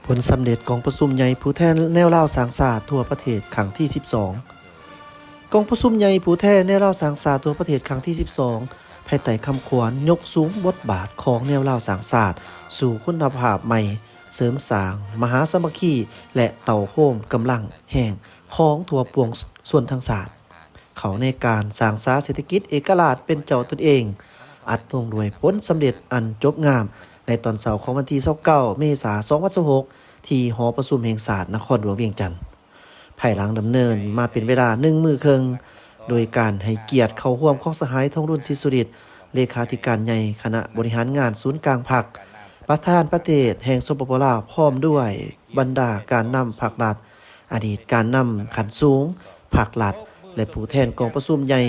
ຜົນສຳເລັດກອງປະຊຸມໃຫຍ່ຜູ້ແທນແນວລາວສ້າງຊາດທົ່ວປະເທດຄັ້ງທີສິບສອງ. ກອງປະຊຸມໃຫຍ່ຜູ້ແທນແນວລາວສ້າງຊາດທົ່ວປະເທດຄັ້ງທີສິບສອງ ພາຍໃຕ້ຄຳຂວັນຍົກສູງບົດບາດຂອງແນວລາວສ້າງຊາດສູ່ຄຸນນະພາບໃໝ່, ເສີມສ້າງມະຫາສາມັກຄີ ແລະ ເຕົ້າໂຮມກຳລັງແຮງຂອງທົ່ວປວງຊົນທັງຊາດ ເຂົ້າໃນການສ້າງສາເສດຖະກິດເອກະລາດເປັນເຈົ້າຕົນເອງ, ອັດລົງດ້ວຍຜົນສຳເລັດອັນຈົບງາມໃນຕອນເຊົ້າຂອງວັນທີຊາວເກົ້າ ເມສາ ສອງພັນຊາວຫົກ ທີ່ຫໍປະຊຸມແຫ່ງຊາດນະຄອນຫຼວງວຽງຈັນ. ພາຍຫຼັງດຳເນີນມາເປັນເວລາໜຶ່ງມື້ເຄິ່ງ ໂດຍການໃຫ້ກຽດເຂົ້າຮ່ວມຂອງສະຫາຍ ທອງລຸນ ສີສຸລິດ ເລຂາທິການໃຫຍ່ຄະນະບໍລິຫານງານສູນກາງພັກ, ປະທານປະເທດແຫ່ງ ສປປ ລາວ ພ້ອມດ້ວຍບັນດາການນຳພັກລັດ, ອະດີດການນຳຂັ້ນສູງພັກລັດ ແລະ ຜູ້ແທນກອງປະຊຸມໃຫຍ່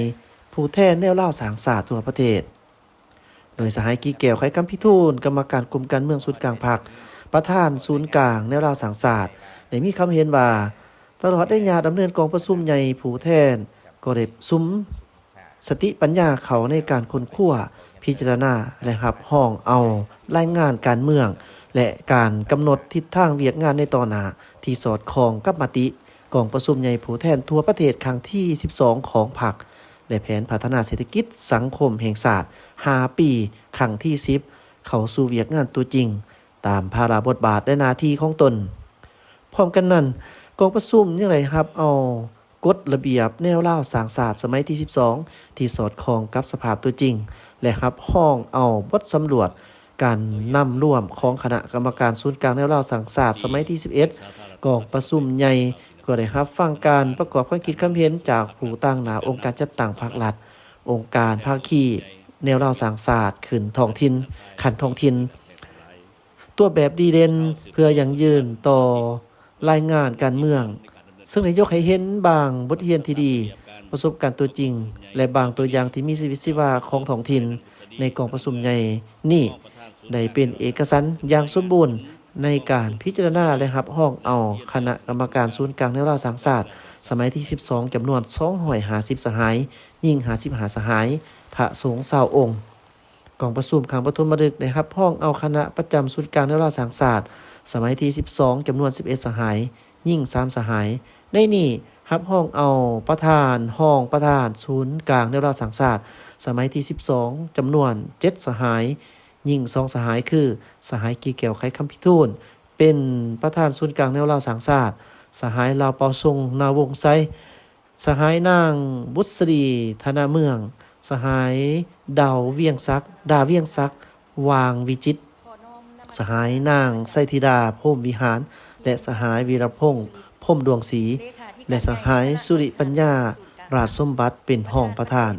ຜູ້ແທນແນວລາວສ້າງຊາດທົ່ວປະເທດ, ໂດຍສະຫາຍ ກີແກ້ວ ໄຂຄຳພິທູນ ກຳມະການກົມການເມືອງສູນກາງພັກ, ປະທານສູນກາງແນວລາວສ້າງຊາດ ໄດ້ມີຄຳເຫັນວ່າ ຕະຫຼອດໄລຍະດຳເນີນກອງປະຊຸມໃຫຍ່ຜູ້ແທນ ກໍໄດ້ສຸມ ສະຕິປັນຍາເຂົ້າໃນການຄົ້ນຄວ້າ, ພິຈາລະນາ ແລະ ຮັບຮອງເອົາລາຍງານການເມືອງ ແລະ ການກຳນົດທິດທາງວຽກງານໃນຕໍ່ໜ້າ ທີ່ສອດຄ່ອງກັບມະຕິກອງປະຊຸມໃຫຍ່ຜູ້ແທນທົ່ວປະເທດຄັ້ງທີສິບສອງຂອງພັກ ແລະ ແຜນພັດທະນາເສດຖະກິດສັງຄົມແຫ່ງຊາດຫ້າປີ ຄັ້ງທີສິບ ເຂົ້າສູ່ວຽກງານຕົວຈິງ ຕາມພາລະບົດບາດ ແລະ ໜ້າທີ່ຂອງຕົນ. ພ້ອມກັນນັ້ນ, ກອງປະຊຸມຍັງໄດ້ຮັບເອົາ ກົດລະບຽບແນວລາວສ້າງຊາດສະໄໝທີສິບສອງ ທີ່ສອດຄ່ອງກັບສະພາບຕົວຈິງ ແລະ ຮັບຮອງເອົາບົດສຳຫຼວດການນຳລວມຂອງຄະນະກຳມະການສູນກາງແນວລາວສ້າງຊາດສະໄໝທີສິບເອັດ. ກອງປະຊຸມໃຫຍ່ກໍໄດ້ຮັບຟັງການປະກອບຄຳຄິດຄຳເຫັນຈາກຜູ້ຕາງໜ້າອົງການຈັດຕັ້ງພັກລັດ, ອົງການພາຄີແນວລາວສ້າງຊາດຂຶ້ນທ້ອງຖິ່ນ, ຂັ້ນທ້ອງຖິ່ນ ຕົວແບບດີເດັ່ນເພື່ອຢັ້ງຢືນຕໍ່ລາຍງານການເມືອງ, ເຊິ່ງໄດ້ຍົກໃຫ້ເຫັນບາງບົດຮຽນທີ່ດີ, ປະສົບການຕົວຈິງ ແລະ ບາງຕົວຢ່າງທີ່ມີຊີວິດຊີວາຂອງທ້ອງຖິ່ນໃນກອງປະຊຸມໃຫຍ່ນີ້ ໄດ້ເປັນເອກະສັນຢ່າງສົມບູນໃນການພິຈາລະນາ ແລະ ຮັບຮອງເອົາຄະນະກຳມະການສູນກາງແນວລາວສ້າງຊາດສະໄໝທີສິບສອງ ຈຳນວນສອງຮ້ອຍຫ້າສິບສະຫາຍ, ຍິງຫ້າສິບຫ້າສະຫາຍ, ພະສົງຊາວອົງ. ກອງປະຊຸມຄັ້ງປະຖົມມະລຶກໄດ້ຮັບຮອງເອົາຄະນະປະຈຳສູນກາງແນວລາວສ້າງຊາດສະໄໝທີສິບສອງ ຈຳນວນສິບເອັດສະຫາຍ, ຍິງສາມສະຫາຍ. ໃນນີ້ຮັບຮອງເອົາປະທານ, ຮອງປະທານສູນກາງແນວລາວສ້າງຊາດສະໄໝທີສິບສອງ ຈຳນວນເຈັດສະຫາຍ, ຍິງສອງສະຫາຍ ຄື ສະຫາຍ ກີແກ້ວ ໄຂຄຳພິທູນ ເປັນປະທານສູນກາງແນວລາວສ້າງຊາດ, ສະຫາຍ ລາວເປົາຊົງ ນາວົງໄຊ, ສະຫາຍນາງ ບຸດສະລີ ທະນາເມືອງ, ສະຫາຍ ດາວວຽງສັກ, ດາວຽງສັກ ຫວ່າງວິຈິດ, ສະຫາຍນາງ ໄຊທິດາ ພົມວິຫານ ແລະ ສະຫາຍ ວີລະພົງ ພົມດວງສີ ແລະ ສະຫາຍ ສຸລິປັນຍາ ລາດສົມບັດ ເປັນຮອງປະທານ.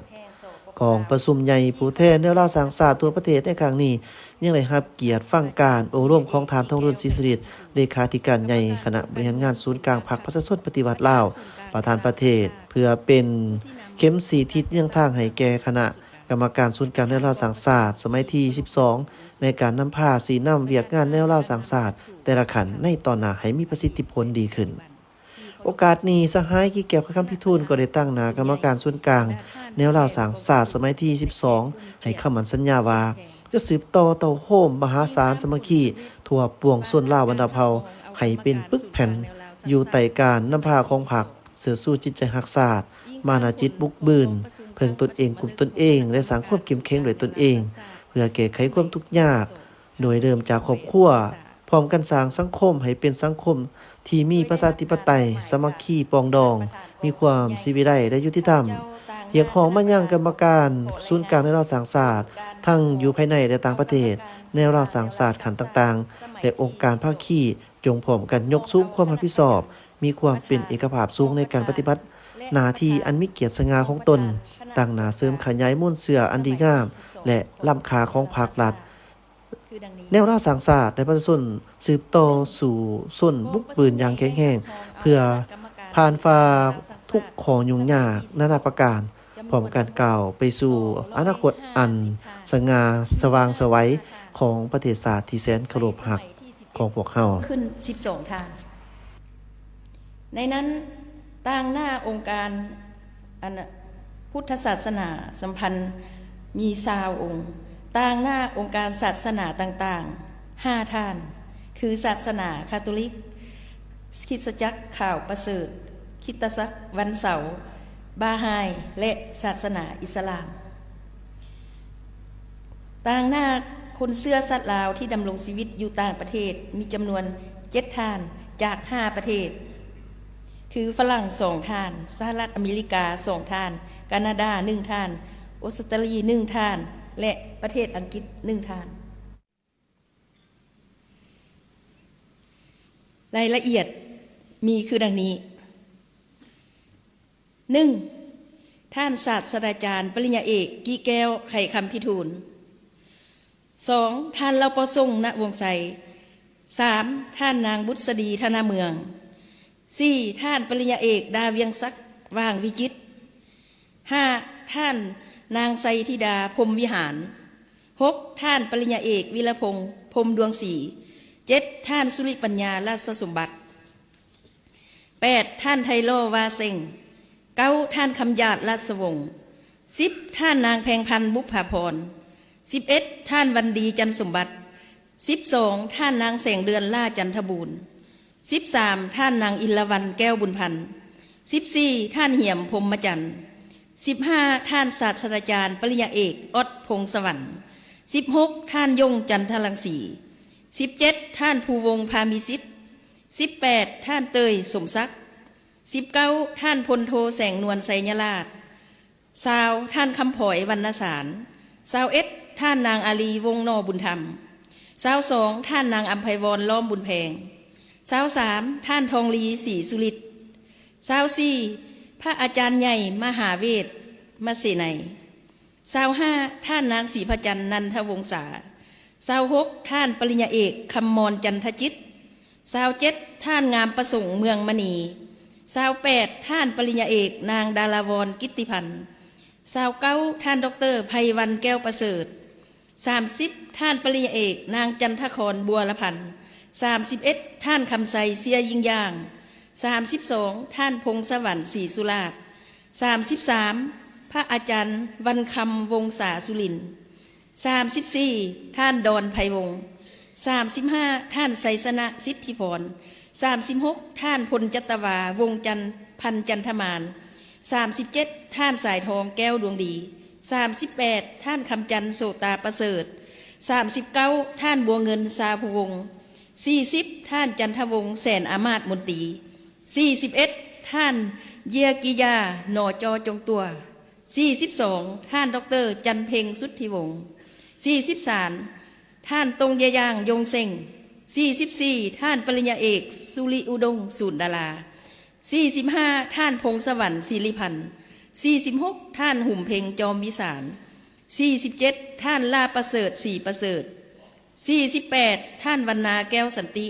ກອງປະຊຸມໃຫຍ່ຜູ້ແທນແນວລາວສ້າງຊາດທົ່ວປະເທດໃນຄັ້ງນີ້ ຍັງໄດ້ຮັບກຽດຟັງການໂອ້ລົມຂອງທ່ານ ທອງລຸນ ສີສຸລິດ ເລຂາທິການໃຫຍ່ຄະນະບໍລິຫານງານສູນກາງພັກປະຊາຊົນປະຕິວັດລາວ ປະທານປະເທດ ເພື່ອເປັນເຂັມຊີ້ທິດນຳທາງໃຫ້ແກ່ຄະນະກຳມະການສູນກາງແນວລາວສ້າງຊາດສະໄໝທີສິບສອງ ໃນການນຳພາຊີ້ນຳວຽກງານແນວລາວສ້າງຊາດແຕ່ລະຂັ້ນໃນຕໍ່ໜ້າໃຫ້ມີປະສິດທິຜົນດີຂຶ້ນ. ໂອກາດນີ້ ສະຫາຍ ກີແກ້ວ ໄຂຄຳພິທູນ ກໍໄດ້ຕາງໜ້າກຳມະການສູນກາງແນວລາວສ້າງຊາດສະໄໝທີສິບສອງ ໃຫ້ຄຳໝັ້ນສັນຍາວ່າ ຈະສືບຕໍ່ເຕົ້າໂຮມມະຫາສານສາມັກຄີທົ່ວປວງຊົນລາວບັນດາເຜົ່າ ໃຫ້ເປັນປຶກແຜ່ນຢູ່ໃຕ້ການນຳພາຂອງພັກ, ເຊີດຊູຈິດໃຈຮັກຊາດ, ມານະຈິດບຸກບືນ, ເພິ່ງຕົນເອງ, ກຸ້ມຕົນເອງ ແລະ ສ້າງຄວາມເຂັ້ມແຂງດ້ວຍຕົນເອງ ເພື່ອແກ້ໄຂຄວາມທຸກຍາກ ໂດຍເລີ່ມຈາກຄອບຄົວ, ພ້ອມກັນສ້າງສັງຄົມໃຫ້ເປັນສັງຄົມທີ່ມີປະຊາທິປະໄຕ, ສາມັກຄີປອງດອງ, ມີຄວາມສີວິໄລ ແລະ ຍຸຕິທຳ. ຮຽກຮ້ອງມາຍັງກຳມະການສູນກາງແນວລາວສ້າງຊາດ ທັງຢູ່ພາຍໃນ ແລະ ຕ່າງປະເທດ, ແນວລາວສ້າງຊາດຂັ້ນຕ່າງໆ ແລະ ອົງການພາຄີ ຈົ່ງພ້ອມກັນຍົກສູງຄວາມຮັບຜິດຊອບ, ມີຄວາມເປັນເອກະພາບສູງໃນການປະຕິບັດໜ້າທີ່ອັນມີກຽດສະຫງ່າຂອງຕົນ, ຕາງໜ້າເສີມຂະຫຍາຍມູນເຊື້ອອັນດີງາມ ແລະ ລ້ຳຄ່າຂອງພັກລັດ, ແນວລາວສ້າງຊາດ ແລະ ປະຊາຊົນ ສືບຕໍ່ສູ້ຊົນບຸກບືນຢ່າງແຂງແຮງ ເພື່ອຜ່ານຝ່າທຸກຂໍ້ຫຍຸ້ງຍາກນານາປະການ, ພ້ອມກັນກ້າວໄປສູ່ອະນາຄົດອັນສະຫງ່າສະຫວ່າງໄສວຂອງປະເທດຊາດທີ່ແສນເຄົາລົບຮັກຂອງພວກເຮົາ. ຂຶ້ນສິບສອງທ່ານ. ໃນນັ້ນ ຕາງໜ້າອົງການ ອັນ ພຸດທະສາສະໜາສຳພັນມີຊາວອົງ, ຕາງໜ້າອົງການສາສະໜາຕ່າງໆຫ້າທ່ານ, ຄືສາສະໜາຄາໂຕລິກ, ຄຣິສຕະຈັກຂາວປະເສີດ, ຄຣິສຕະຈັກວັນເສົາ, ບາຮາຍ ແລະ ສາສະໜາອິດສະລາມ. ຕາງໜ້າຄົນເຊື້ອຊາດລາວທີ່ດຳລົງຊີວິດຢູ່ຕ່າງປະເທດມີຈຳນວນເຈັດທ່ານ ຈາກຫ້າປະເທດ ຄືຝຣັ່ງສອງທ່ານ, ສະຫະລັດອາເມລິກາສອງທ່ານ, ການາດາໜຶ່ງທ່ານ, ອົດສະຕາລີໜຶ່ງທ່ານ ແລະ ປະເທດອັງກິດໜຶ່ງທ່ານ. ລາຍລະອຽດມີຄືດັ່ງນີ້. ໜຶ່ງ ທ່ານສາດສະດາຈານປະລິນຍາເອກ ກິແກ້ວ ໄຂຄຳພິທູນ. ສອງ ທ່ານ ເຫຼົ່າເປົ່າສົງ ນະວົງໄຊ. ສາມ ທ່ານນາງ ບຸດສະດີ ທະນາເມືອງ. ສີ່ ທ່ານປະລິນຍາເອກ ດາວຽງສັກ ຫວ່າງວິຈິດ. ຫ້າ ທ່ານນາງ ໄຊທິດາ ພົມວິຫານ. ຫົກ ທ່ານປະລິນຍາເອກ ວິລະພົງ ພົມດວງສີ. ເຈັດ ທ່ານ ສຸລິປັນຍາ ລາຊະສົມບັດ. ແປດ ທ່ານ ໄທລໍ ວາເຊັງ. ເກົ້າ ທ່ານ ຄຳຢາດ ລາຊະວົງ. ສິບ ທ່ານນາງ ແພງພັນ ບຸບຜາພອນ. ສິບເອັດ ທ່ານ ວັນດີ ຈັນສົມບັດ. ສິບສອງ ທ່ານນາງ ແສງເດືອນ ຫຼ້າຈັນທະບູນ. ສິບສາມ ທ່ານນາງ ອິນລະວັນ ແກ້ວບຸນພັນ. ສິບສີ່ ທ່ານ ຫຽມ ພົມມະຈັນ. ສິບຫ້າ ທ່ານສາດສະດາຈານປະລິນຍາເອກ ອອດ ພົງສະຫວັນ. ສິບຫົກ ທ່ານ ຍົງ ຈັນທະລັງສີ. ສິບເຈັດ ທ່ານ ພູວົງ ພາມີສິດ. ສິບແປດ ທ່ານ ເຕີຍ ສົມສັກ. ສິບເກົ້າ ທ່ານ ພົນໂທ ແສງນວນ ໄຊຍະລາດ. ຊາວ ທ່ານ ຄຳຜອຍ ວັນນະສານ. ຊາວເອັດ ທ່ານນາງ ອາລີ ວົງໜໍບຸນທຳ. ຊາວສອງ ທ່ານນາງ ອຳໄພວອນ ລ້ອມບຸນແພງ. ຊາວສາມ ທ່ານ ທອງລີ ສີສຸລິດ. ຊາວສີ່ ພະອາຈານໃຫຍ່ ມະຫາເວດ ມະເສໄນ. ຊາວຫ້າ ທ່ານນາງ ສີພະຈັນ ນັນທະວົງສາ. ຊາວຫົກ ທ່ານປະລິນຍາເອກ ຄຳມອນ ຈັນທະຈິດ. ຊາວເຈັດ ທ່ານງາມປະສົງ ເມືອງມະນີ. ຊາວແປດ ທ່ານປະລິນຍາເອກ ນາງ ດາລາວອນ ກິດຕິພັນ. ຊາວເກົ້າ ທ່ານ ດອກເຕີ ໄພວັນ ແກ້ວປະເສີດ. ສາມສິບ ທ່ານປະລິນຍາເອກ ນາງ ຈັນທະຄອນ ບົວລະພັນ. ສາມສິບເອັດ ທ່ານ ຄຳໄຊ ເຊຍຍິ່ງຢ່າງ. ສາມສິບສອງ ທ່ານ ພົງສະຫວັນ ສີສຸລາດ. ສາມສິບສາມ ພະອາຈານ ວັນຄຳ ວົງສາສຸລິນ. ສາມສິບສີ່ ທ່ານ ດອນ ໄພວົງ. ສາມສິບຫ້າ ທ່ານ ໄຊຊະນະ ສິດທິພອນ. ສາມສິບຫົກ ທ່ານ ພົນຈັດຕະວາ ວົງຈັນ ພັນຈັນທະມານ. ສາມສິບເຈັດ ທ່ານ ສາຍທອງ ແກ້ວດວງດີ. ສາມສິບແປດ ທ່ານ ຄຳຈັນ ໂສຕາປະເສີດ. ສາມສິບເກົ້າ ທ່ານ ບົວເງິນ ຊາພູວົງ. ສີ່ສິບ ທ່ານ ຈັນທະວົງ ແສນອາມາດມົນຕີ. ສີ່ສິບເອັດ ທ່ານ ເຢຍກິຢາ ໜໍຈໍຈົງຕົວ. ສີ່ສິບສອງ ທ່ານ ດອກເຕີ ຈັນເພັງ ສຸດທິວົງ. ສີ່ສິບສາມ ທ່ານ ຕົງເຢຍຢາງ ຢົງເຊັງ. ສີ່ສິບສີ່ ທ່ານປະລິນຍາເອກ ສຸລິອຸດົງ ສູນດາລາ. ສີ່ສິບຫ້າ ທ່ານ ພົງສະຫວັນ ສີລິພັນ. ສີ່ສິບຫົກ ທ່ານ ຫຸມເພັງ ຈອມວິສານ. ສີ່ສິບເຈັດ ທ່ານ ຫຼ້າປະເສີດ ສີປະເສີດ. ສີ່ສິບແປດ ທ່ານ ວັນນາ ແກ້ວສັນຕິ.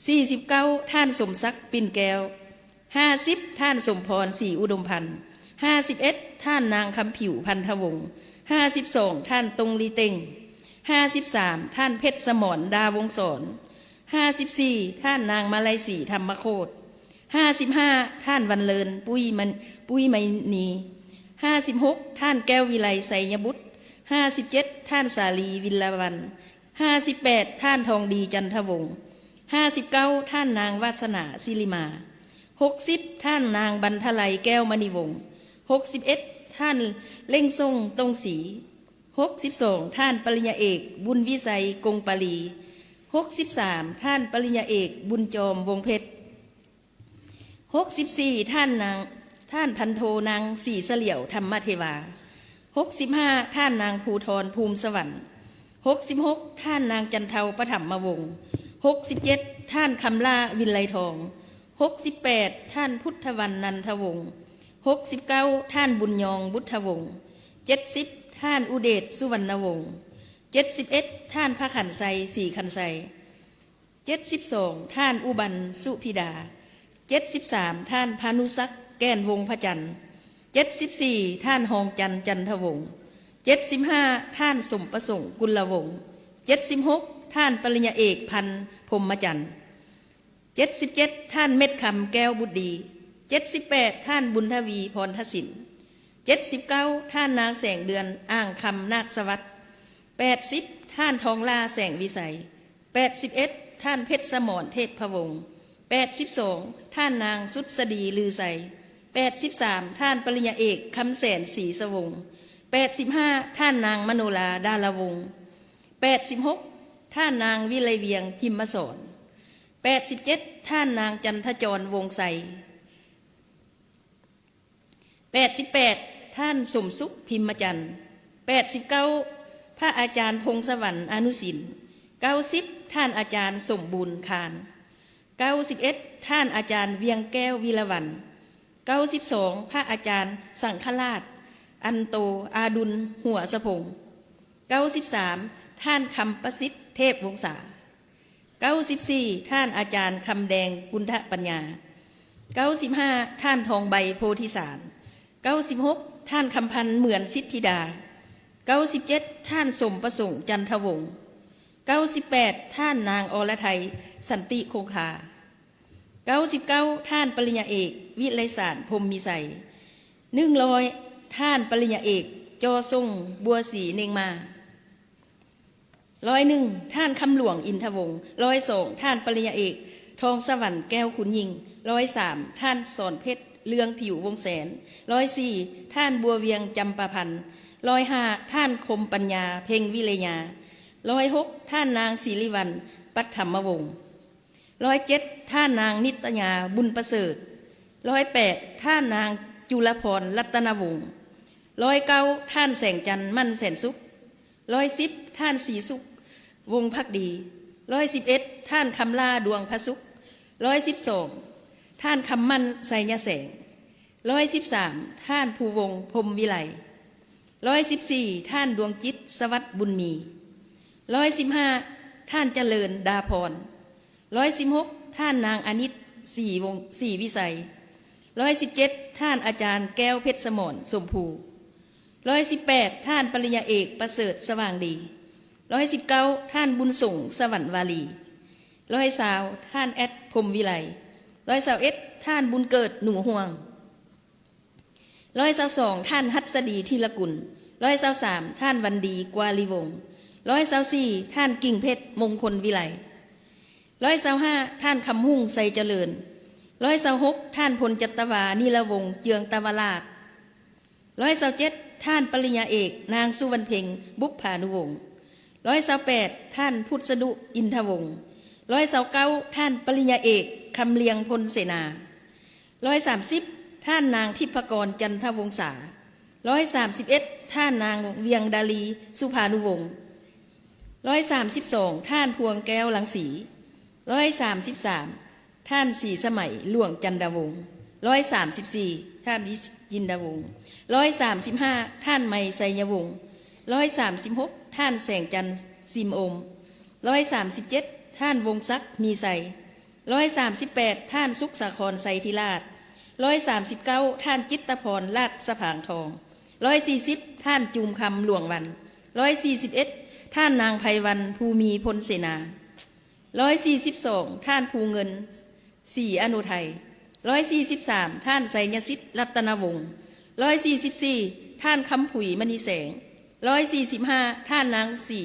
ສີ່ສິບເກົ້າ ທ່ານ ສົມສັກ ປິ່ນແກ້ວ. ຫ້າສິບ ທ່ານ ສົມພອນ ສີອຸດົມພັນ. ຫ້າສິບເອັດ ທ່ານນາງ ຄຳຜິວ ພັນທະວົງ. ຫ້າສິບສອງ ທ່ານ ຕົງລີເຕັງ. ຫ້າສິບສາມ ທ່ານ ເພັດສະໝອນ ດາວົງສອນ. ຫ້າສິບສີ່ ທ່ານນາງ ມາໄລສີ ທຳມະໂຄດ. ຫ້າສິບຫ້າ ທ່ານ ວັນເລີນ ປຸ້ຍມັນ ປຸ້ຍໄມນີ. ຫ້າສິບຫົກ ທ່ານ ແກ້ວວິໄລ ໄຊຍະບຸດ. ຫ້າສິບເຈັດ ທ່ານ ສາລີ ວິນລະວັນ. ຫ້າສິບແປດ ທ່ານ ທອງດີ ຈັນທະວົງ. ຫ້າສິບເກົ້າ ທ່ານນາງ ວາດສະໜາ ສິລິມາ. ຫົກສິບ ທ່ານນາງ ບັນທະໄລ ແກ້ວມະນີວົງ. ຫົກສິບເອັດ ທ່ານ ເລັ່ງສົ່ງ ຕົງສີ. ຫົກສິບສອງ ທ່ານ ປະລິນຍາເອກ ບຸນວິໄຊ ກົງປາລີ. ຫົກສິບສາມ ທ່ານ ປະລິນຍາເອກ ບຸນຈອມ ວົງເພັດ. ຫົກສິບສີ່ ທ່ານນາງ ທ່ານ ພັນໂທ ນາງ ສີສະຫຼຽວ ທຳມະເທວາ. ຫົກສິບຫ້າ ທ່ານນາງ ພູທອນ ພູມສະຫວັນ. ຫົກສິບຫົກ ທ່ານນາງ ຈັນເທົາ ປະຖຳມະວົງ. ຫົກສິບເຈັດ ທ່ານ ຄຳຫຼ້າ ວິນໄລທອງ. ຫົກສິບແປດ ທ່ານ ພຸດທະວັນ ນັນທະວົງ. ຫົກສິບເກົ້າ ທ່ານ ບຸນຍອງ ບຸດທະວົງ. ເຈັດສິບ ທ່ານ ອຸເດດ ສຸວັນນະວົງ. ເຈັດສິບເອັດ ທ່ານ ພະຂັນໄຊ ສີຂັນໄຊ. ເຈັດສິບສອງ ທ່ານ ອຸບັນ ສຸພິດາ. ເຈັດສິບສາມ ທ່ານ ພານຸສັກ ແກ່ນວົງພະຈັນ. ເຈັດສິບສີ່ ທ່ານ ຮອງຈັນ ຈັນທະວົງ. ເຈັດສິບຫ້າ ທ່ານ ສົມປະສົງ ກຸນລະວົງ. ເຈັດສິບຫົກ ທ່ານ ປະລິນຍາເອກ ພັນ ພົມມະຈັນ. ເຈັດສິບເຈັດ ທ່ານ ເມັດຄຳ ແກ້ວບຸດດີ. ເຈັດສິບແປດ ທ່ານ ບຸນທະວີ ພອນທະສິນ. ເຈັດສິບເກົ້າ ທ່ານນາງ ແສງເດືອນ ອ່າງຄຳ ນາກສະຫວັດ. ແປດສິບ ທ່ານ ທອງຫຼ້າ ແສງວິໄສ. ແປດສິບເອັດ ທ່ານເພັດສະໝອນ ເທບພະວົງ, ແປດສິບສອງ ທ່ານນາງ ສຸດສະດີ ລືໄຊ, ແປດສິບສາມ ທ່ານປະລິນຍາເອກ ຄຳແສນ ສີສະວົງ, ແປດສິບຫ້າ ທ່ານນາງ ມະໂນລາ ດາລະວົງ, ແປດສິບຫົກ ທ່ານນາງ ວິໄລວຽງ ພິມມະສອນ, ແປດສິບເຈັດ ທ່ານນາງ ຈັນທະຈອນ ວົງໄຊ, ແປດສິບແປດ ທ່ານ ສົມສຸກ ພິມມະຈັນ, ແປດສິບເກົ້າ ພະອາຈານ ພົງສະຫວັນ ອານຸສິນ, ເກົ້າສິບ ທ່ານອາຈານ ສົມບູນ ຄານ, ເກົ້າສິບເອັດ ທ່ານອາຈານ ວຽງແກ້ວ ວິລະວັນ, ເກົ້າສິບສອງ ພະອາຈານ ສັງຄະລາດ ອັນໂຕ ອາດຸນ ຫົວສະພົງ, ເກົ້າສິບສາມ ທ່ານ ຄຳປະສິດ ເທບວົງສາ, ເກົ້າສິບສີ່ ທ່ານອາຈານ ຄຳແດງ ກຸນທະປັນຍາ, ເກົ້າສິບຫ້າ ທ່ານ ທອງໃບ ໂພທິສານ, ເກົ້າສິບຫົກ ທ່ານ ຄຳພັນ ເໝືອນສິດທິດາ, ເກົ້າສິບເຈັດ ທ່ານ ສົມປະສົງ ຈັນທະວົງ, ເກົ້າສິບແປດ ທ່ານນາງ ອລະໄທ ສັນຕິຄົງຄາ, ເກົ້າສິບເກົ້າ ທ່ານປະລິນຍາເອກ ວິໄລສານ ພົມມີໄຊ, ໜຶ່ງຮ້ອຍ ທ່ານປະລິນຍາເອກ ຈໍ່ສົງ ບົວສີ ເນັ່ງມາ, ຮ້ອຍໜຶ່ງ ທ່ານ ຄຳຫຼວງ ອິນທະວົງ, ຮ້ອຍສອງ ທ່ານປະລິນຍາເອກ ທອງສະຫວັນ ແກ້ວຄຸນຍິ່ງ, ຮ້ອຍສາມ ທ່ານ ສອນເພັດ ເລື່ອງຜິວ ວົງແສນ, ຮ້ອຍສີ່ ທ່ານ ບົວວຽງ ຈຳປາພັນ, ຮ້ອຍຫ້າ ທ່ານ ຄົມປັນຍາ ເພັງວິໄລຍາ, ຮ້ອຍຫົກ ທ່ານນາງ ສີລິວັນ ປັດທຳມະວົງ, ຮ້ອຍເຈັດ ທ່ານນາງ ນິດຕະຍາ ບຸນປະເສີດ, ຮ້ອຍແປດ ທ່ານນາງ ຈຸລະພອນ ລັດຕະນະວົງ, ຮ້ອຍເກົ້າ ທ່ານ ແສງຈັນ ໝັ້ນແສນສຸກ, ຮ້ອຍສິບ ທ່ານ ສີສຸກ ວົງພັກດີ, ຮ້ອຍສິບເອັດ ທ່ານ ຄຳຫຼ້າ ດວງພະສຸກ, ຮ້ອຍສິບສອງ ທ່ານ ຄຳໝັ້ນ ໄຊຍະແສງ, ຮ້ອຍສິບສາມ ທ່ານ ພູວົງ ພົມວິໄລ, ຮ້ອຍສິບສີ່ ທ່ານ ດວງຈິດ ສະຫວັດບຸນມີ, ຮ້ອຍສິບຫ້າ ທ່ານ ຈະເລີນ ດາພອນ, ຮ້ອຍສິບຫົກ ທ່ານນາງ ອານິດ ສີວົງ ສີວິໄຊ, ຮ້ອຍສິບເຈັດ ທ່ານອາຈານ ແກ້ວເພັດສະໝອນ ສົມພູ, ຮ້ອຍສິບແປດ ທ່ານປະລິນຍາເອກ ປະເສີດ ສະຫວ່າງດີ, ຮ້ອຍສິບເກົ້າ ທ່ານ ບຸນສົງ ສະຫວັນວາລີ, ຮ້ອຍຊາວ ທ່ານ ແອັດ ພົມວິໄລ, ຮ້ອຍຊາວເອັດ ທ່ານ ບຸນເກີດ ໜູຫ່ວງ, ຮ້ອຍຊາວສອງ ທ່ານ ຫັດສະດີ ທີລະກຸນ, ຮ້ອຍຊາວສາມ ທ່ານ ວັນດີ ກວາລີວົງ, ຮ້ອຍຊາວສີ່ ທ່ານ ກິ່ງເພັດ ມົງຄົນວິໄລ, ຮ້ອຍຊາວຫ້າ ທ່ານ ຄຳຮຸ່ງ ໄຊຈະເລີນ, ຮ້ອຍຊາວຫົກ ທ່ານ ພົນຈັດຕະວາ ນີລະວົງ ເຈືອງຕະວະລາດ, ຮ້ອຍຊາວເຈັດ ທ່ານປະລິນຍາເອກ ນາງ ສຸວັນເພັງ ບຸບຜານຸວົງ, ຮ້ອຍຊາວແປດ ທ່ານ ພຸດສະດຸ ອິນທະວົງ, ຮ້ອຍຊາວເກົ້າ ທ່ານປະລິນຍາເອກ ຄຳລຽງ ພົນເສນາ, ຮ້ອຍສາມສິບ ທ່ານນາງ ທິບພະກອນ ຈັນທະວົງສາ, ຮ້ອຍສາມສິບເອັດ ທ່ານນາງ ວຽງດາລີ ສຸພານຸວົງ, ຮ້ອຍສາມສິບສອງ ທ່ານ ພວງແກ້ວ ລັງສີ, ຮ້ອຍສາມສິບສາມ ທ່ານ ສີສະໄໝ ຫຼວງຈັນດາວົງ, ຮ້ອຍສາມສິບສີ່ ທ່ານ ວິຈິນດາວົງ, ຮ້ອຍສາມສິບຫ້າ ທ່ານ ໄມ ໄຊຍະວົງ, ຮ້ອຍສາມສິບຫົກ ທ່ານ ແສງຈັນ ຊີມອົມ, ຮ້ອຍສາມສິບເຈັດ ທ່ານ ວົງສັກ ມີໄຊ, ຮ້ອຍສາມສິບແປດ ທ່ານ ສຸກສາຄອນ ໄຊທິລາດ, ຮ້ອຍສາມສິບເກົ້າ ທ່ານ ຈິດຕະພອນ ລາດສະຜາງທອງ, ຮ້ອຍສີ່ສິບ ທ່ານ ຈູມຄຳ ຫຼວງວັນ, ຮ້ອຍສີ່ສິບເອັດ ທ່ານນາງ ໄພວັນ ພູມີ ພົນເສນາ, ຮ້ອຍສີ່ສິບສອງ ທ່ານ ພູເງິນ ສີອະນຸໄທ, ຮ້ອຍສີ່ສິບສາມ ທ່ານ ໄຊຍະສິດ ລັດຕະນະວົງ, ຮ້ອຍສີ່ສິບສີ່ ທ່ານ ຄຳຜຸຍ ມະນີແສງ, ຮ້ອຍສີ່ສິບຫ້າ ທ່ານນາງ ສີ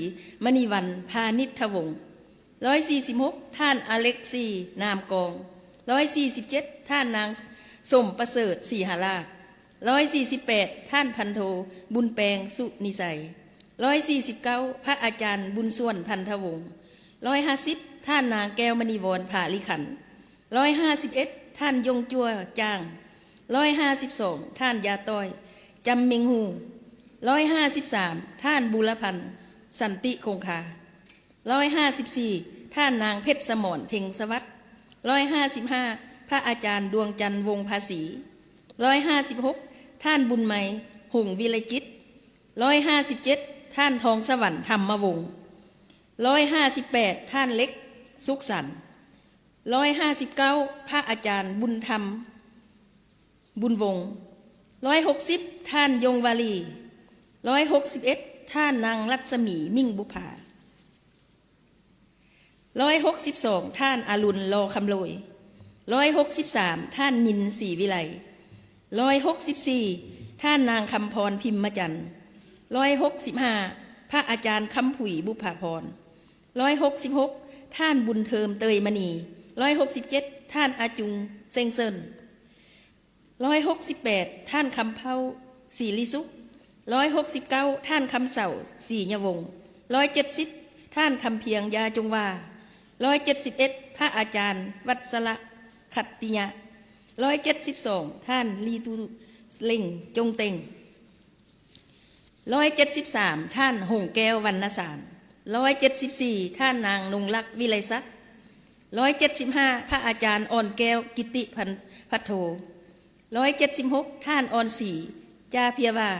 ມະນີວັນ ພານິດທະວົງ, ຮ້ອຍສີ່ສິບຫົກ ທ່ານ ອາເລັກຊີ ນາມກອງ, ຮ້ອຍສີ່ສິບເຈັດ ທ່ານນາງ ສົມປະເສີດ ສີຫາລາດ, ຮ້ອຍສີ່ສິບແປດ ທ່ານ ພັນໂທ ບຸນແປງ ສຸນິໄຊ, ຮ້ອຍສີ່ສິບເກົ້າ ພະອາຈານ ບຸນສ່ວນ ພັນທະວົງ, ຮ້ອຍຫ້າສິບ ທ່ານນາງ ແກ້ວມະນີວອນ ຜາລິຂັນ, ຮ້ອຍຫ້າສິບເອັດ ທ່ານ ຢົງຈົວ ຈ້າງ, ຮ້ອຍຫ້າສິບສອງ ທ່ານ ຢາຕ້ອຍ ຈຳເມັງຮູ, ຮ້ອຍຫ້າສິບສາມ ທ່ານ ບູລະພັນ ສັນຕິຄົງຄາ, ຮ້ອຍຫ້າສິບສີ່ ທ່ານນາງ ເພັດສະໝອນ ເພັງສະຫວັດ, ຮ້ອຍຫ້າສິບຫ້າ ພະອາຈານ ດວງຈັນ ວົງພາສີ, ຮ້ອຍຫ້າສິບຫົກ ທ່ານ ບຸນໄມ ຫົງວິໄລຈິດ, ຮ້ອຍຫ້າສິບເຈັດ ທ່ານ ທອງສະຫວັນ ທຳມະວົງ, ຮ້ອຍຫ້າສິບແປດ ທ່ານ ເລັກ ສຸກສັນ, ຮ້ອຍຫ້າສິບເກົ້າ ພະອາຈານ ບຸນທຳ ບຸນວົງ, ຮ້ອຍຫົກສິບ ທ່ານ ຍົງວາລີ, ຮ້ອຍຫົກສິບເອັດ ທ່ານນາງ ລັດສະໝີ ມິ່ງບຸບຜາ, ຮ້ອຍຫົກສິບສອງ ທ່ານ ອາລຸນ ລໍຄຳໂລຍ, ຮ້ອຍຫົກສິບສາມ ທ່ານ ມິນ ສີວິໄລ, ຮ້ອຍຫົກສິບສີ່ ທ່ານນາງ ຄຳພອນ ພິມມະຈັນ, ຮ້ອຍຫົກສິບຫ້າ ພະອາຈານ ຄຳຜຸຍ ບຸບຜາພອນ, ຮ້ອຍຫົກສິບຫົກ ທ່ານ ບຸນເທີມ ເຕີຍມະນີ, ຮ້ອຍຫົກສິບເຈັດ ທ່ານ ອາຈຸງ ເຊັງເຊີນ, ຮ້ອຍຫົກສິບແປດ ທ່ານ ຄຳເພົ້າ ສີລິສຸກ, ຮ້ອຍຫົກສິບເກົ້າ ທ່ານ ຄຳເຊົາ ສີຍະວົງ, ຮ້ອຍເຈັດສິບ ທ່ານ ຄຳພຽງ ຢາຈົງວ່າ, ຮ້ອຍເຈັດສິບເອັດ ພະອາຈານ ວັດສະລະ ຂັດຕິຍະ, ຮ້ອຍເຈັດສິບສອງ ທ່ານ ລີຕູເລັງ ຈົງເຕັງ, ຮ້ອຍເຈັດສິບສາມ ທ່ານ ຫົງແກ້ວ ວັນນະສານ, ຮ້ອຍເຈັດສິບສີ່ ທ່ານ ນາງ ນົງລັກ ວິໄລສັກ, ຮ້ອຍເຈັດສິບຫ້າ ພະອາຈານ ອ່ອນແກ້ວ ກິດຕິພັນພັດໂທ, ຮ້ອຍເຈັດສິບຫົກ ທ່ານ ອ່ອນສີ ຈາເພຍວາ,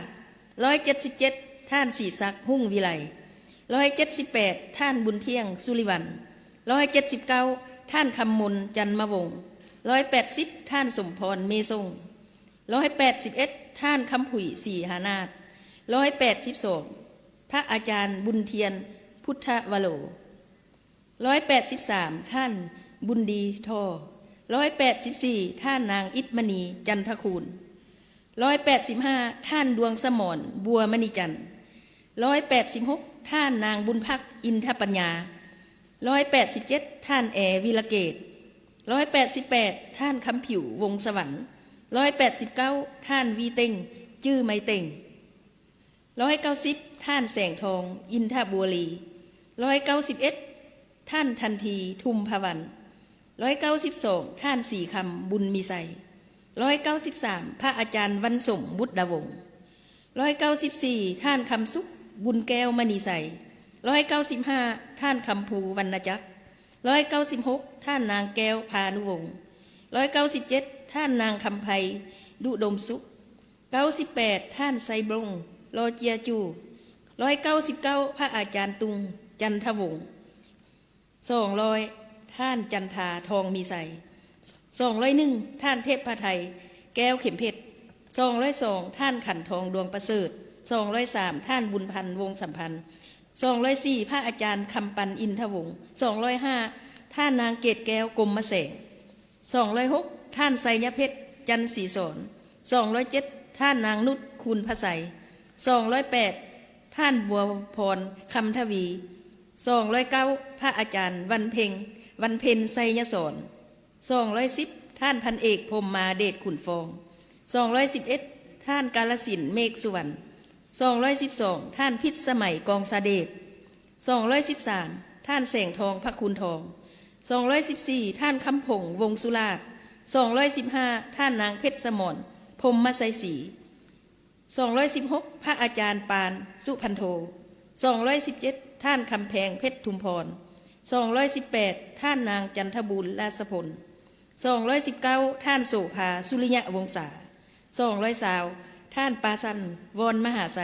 ຮ້ອຍເຈັດສິບເຈັດ ທ່ານ ສີສັກ ຮຸ່ງວິໄລ, ຮ້ອຍເຈັດສິບແປດ ທ່ານ ບຸນທ່ຽງ ສຸລິວັນ, ຮ້ອຍເຈັດສິບເກົ້າ ທ່ານ ຄຳມົນ ຈັນມະວົງ, ຮ້ອຍແປດສິບ ທ່ານ ສົມພອນ ເມສົງ, ຮ້ອຍແປດສິບເອັດ ທ່ານ ຄຳຜຸຍ ສີຫານາດ, ຮ້ອຍແປດສິບສອງ ພະອາຈານ ບຸນທຽນ ພຸດທະວະໂລ, ຮ້ອຍແປດສິບສາມ ທ່ານ ບຸນດີທໍ່, ຮ້ອຍແປດສິບສີ່ ທ່ານ ນາງ ອິດມະນີ ຈັນທະຄູນ, ຮ້ອຍແປດສິບຫ້າ ທ່ານ ດວງສະໝອນ ບົວມະນີຈັນ, ຮ້ອຍແປດສິບຫົກ ທ່ານ ນາງ ບຸນພັກ ອິນທະປັນຍາ, ຮ້ອຍແປດສິບເຈັດ ທ່ານ ແອ ວິລະເກດ, ຮ້ອຍແປດສິບແປດ ທ່ານ ຄຳຜິວ ວົງສະຫວັນ, ຮ້ອຍແປດສິບເກົ້າ ທ່ານ ວີເຕັງ ຈື່ໄມເຕັງ, ຮ້ອຍເກົ້າສິບ ທ່ານ ແສງທອງ ອິນທະບົວລີ, ຮ້ອຍເກົ້າສິບເອັດ ທ່ານ ທັນທີ ທຸມພະວັນ, ຮ້ອຍເກົ້າສິບສອງ ທ່ານ ສີຄຳ ບຸນມີໄຊ, ຮ້ອຍເກົ້າສິບສາມ ພະອາຈານ ວັນສົມ ບຸດດາວົງ, ຮ້ອຍເກົ້າສິບສີ່ ທ່ານ ຄຳສຸກ ບຸນແກ້ວ ມະນີໄຊ, ຮ້ອຍເກົ້າສິບຫ້າ ທ່ານ ຄຳພູ ວັນນະຈັກ, ຮ້ອຍເກົ້າສິບຫົກ ທ່ານ ນາງ ແກ້ວ ພານຸວົງ, ຮ້ອຍເກົ້າສິບເຈັດ ທ່ານ ນາງ ຄຳໄພ ດຸດົມສຸກ, ເກົ້າສິບແປດ ທ່ານ ໄຊບົງ ລໍເຈຍຈູ, ຮ້ອຍເກົ້າສິບເກົ້າ ພະອາຈານ ຕຸງ ຈັນທະວົງ, ສອງຮ້ອຍ ທ່ານ ຈັນທາ ທອງມີໄຊ, ສອງຮ້ອຍໜຶ່ງ ທ່ານ ເທບພະໄທ ແກ້ວເຂັມເພັດ, ສອງຮ້ອຍສອງ ທ່ານ ຂັນທອງ ດວງປະເສີດ, ສອງຮ້ອຍສາມ ທ່ານ ບຸນພັນ ວົງສຳພັນ, ສອງຮ້ອຍສີ່ ພະອາຈານ ຄຳປັນ ອິນທະວົງ, ສອງຮ້ອຍຫ້າ ທ່ານ ນາງ ເກດແກ້ວ ກົມມະແສງ, ສອງຮ້ອຍຫົກ ທ່ານ ໄຊຍະເພັດ ຈັນສີສອນ, ສອງຮ້ອຍເຈັດ ທ່ານ ນາງ ນຸດ ຄູນພະໄຊ, ສອງຮ້ອຍແປດ ທ່ານ ບົວພອນ ຄຳທະວີ, ສອງຮ້ອຍເກົ້າ ພະອາຈານ ວັນເພັງ ວັນເພັນ ໄຊຍະສອນ, ສອງຮ້ອຍສິບ ທ່ານ ພັນເອກ ພົມມາເດດ ຂຸນຟອງ, ສອງຮ້ອຍສິບເອັດ ທ່ານ ກາລະສິນ ເມກສຸວັນ, ສອງຮ້ອຍສິບສອງ ທ່ານ ພິດສະໄໝ ກອງສະເດດ, ສອງຮ້ອຍສິບສາມ ທ່ານ ແສງທອງ ພະຄູນທອງ, ສອງຮ້ອຍສິບສີ່ ທ່ານ ຄຳພົງ ວົງສຸລາດ, ສອງຮ້ອຍສິບຫ້າ ທ່ານ ນາງ ເພັດສະໝອນ ພົມມະໄຊສີ, ສອງຮ້ອຍສິບຫົກ ພະອາຈານ ປານ ສຸພັນໂທ, ສອງຮ້ອຍສິບເຈັດ ທ່ານ ຄຳແພງ ເພັດທຸມພອນ, ສອງຮ້ອຍສິບແປດ ທ່ານ ນາງ ຈັນທະບູນ ລາຊະພົນ, ສອງຮ້ອຍສິບເກົ້າ ທ່ານ ໂສພາ ສຸລິຍະວົງສາ, ສອງຮ້ອຍຊາວ ທ່ານ ປາສັນ ວອນມະຫາໄຊ,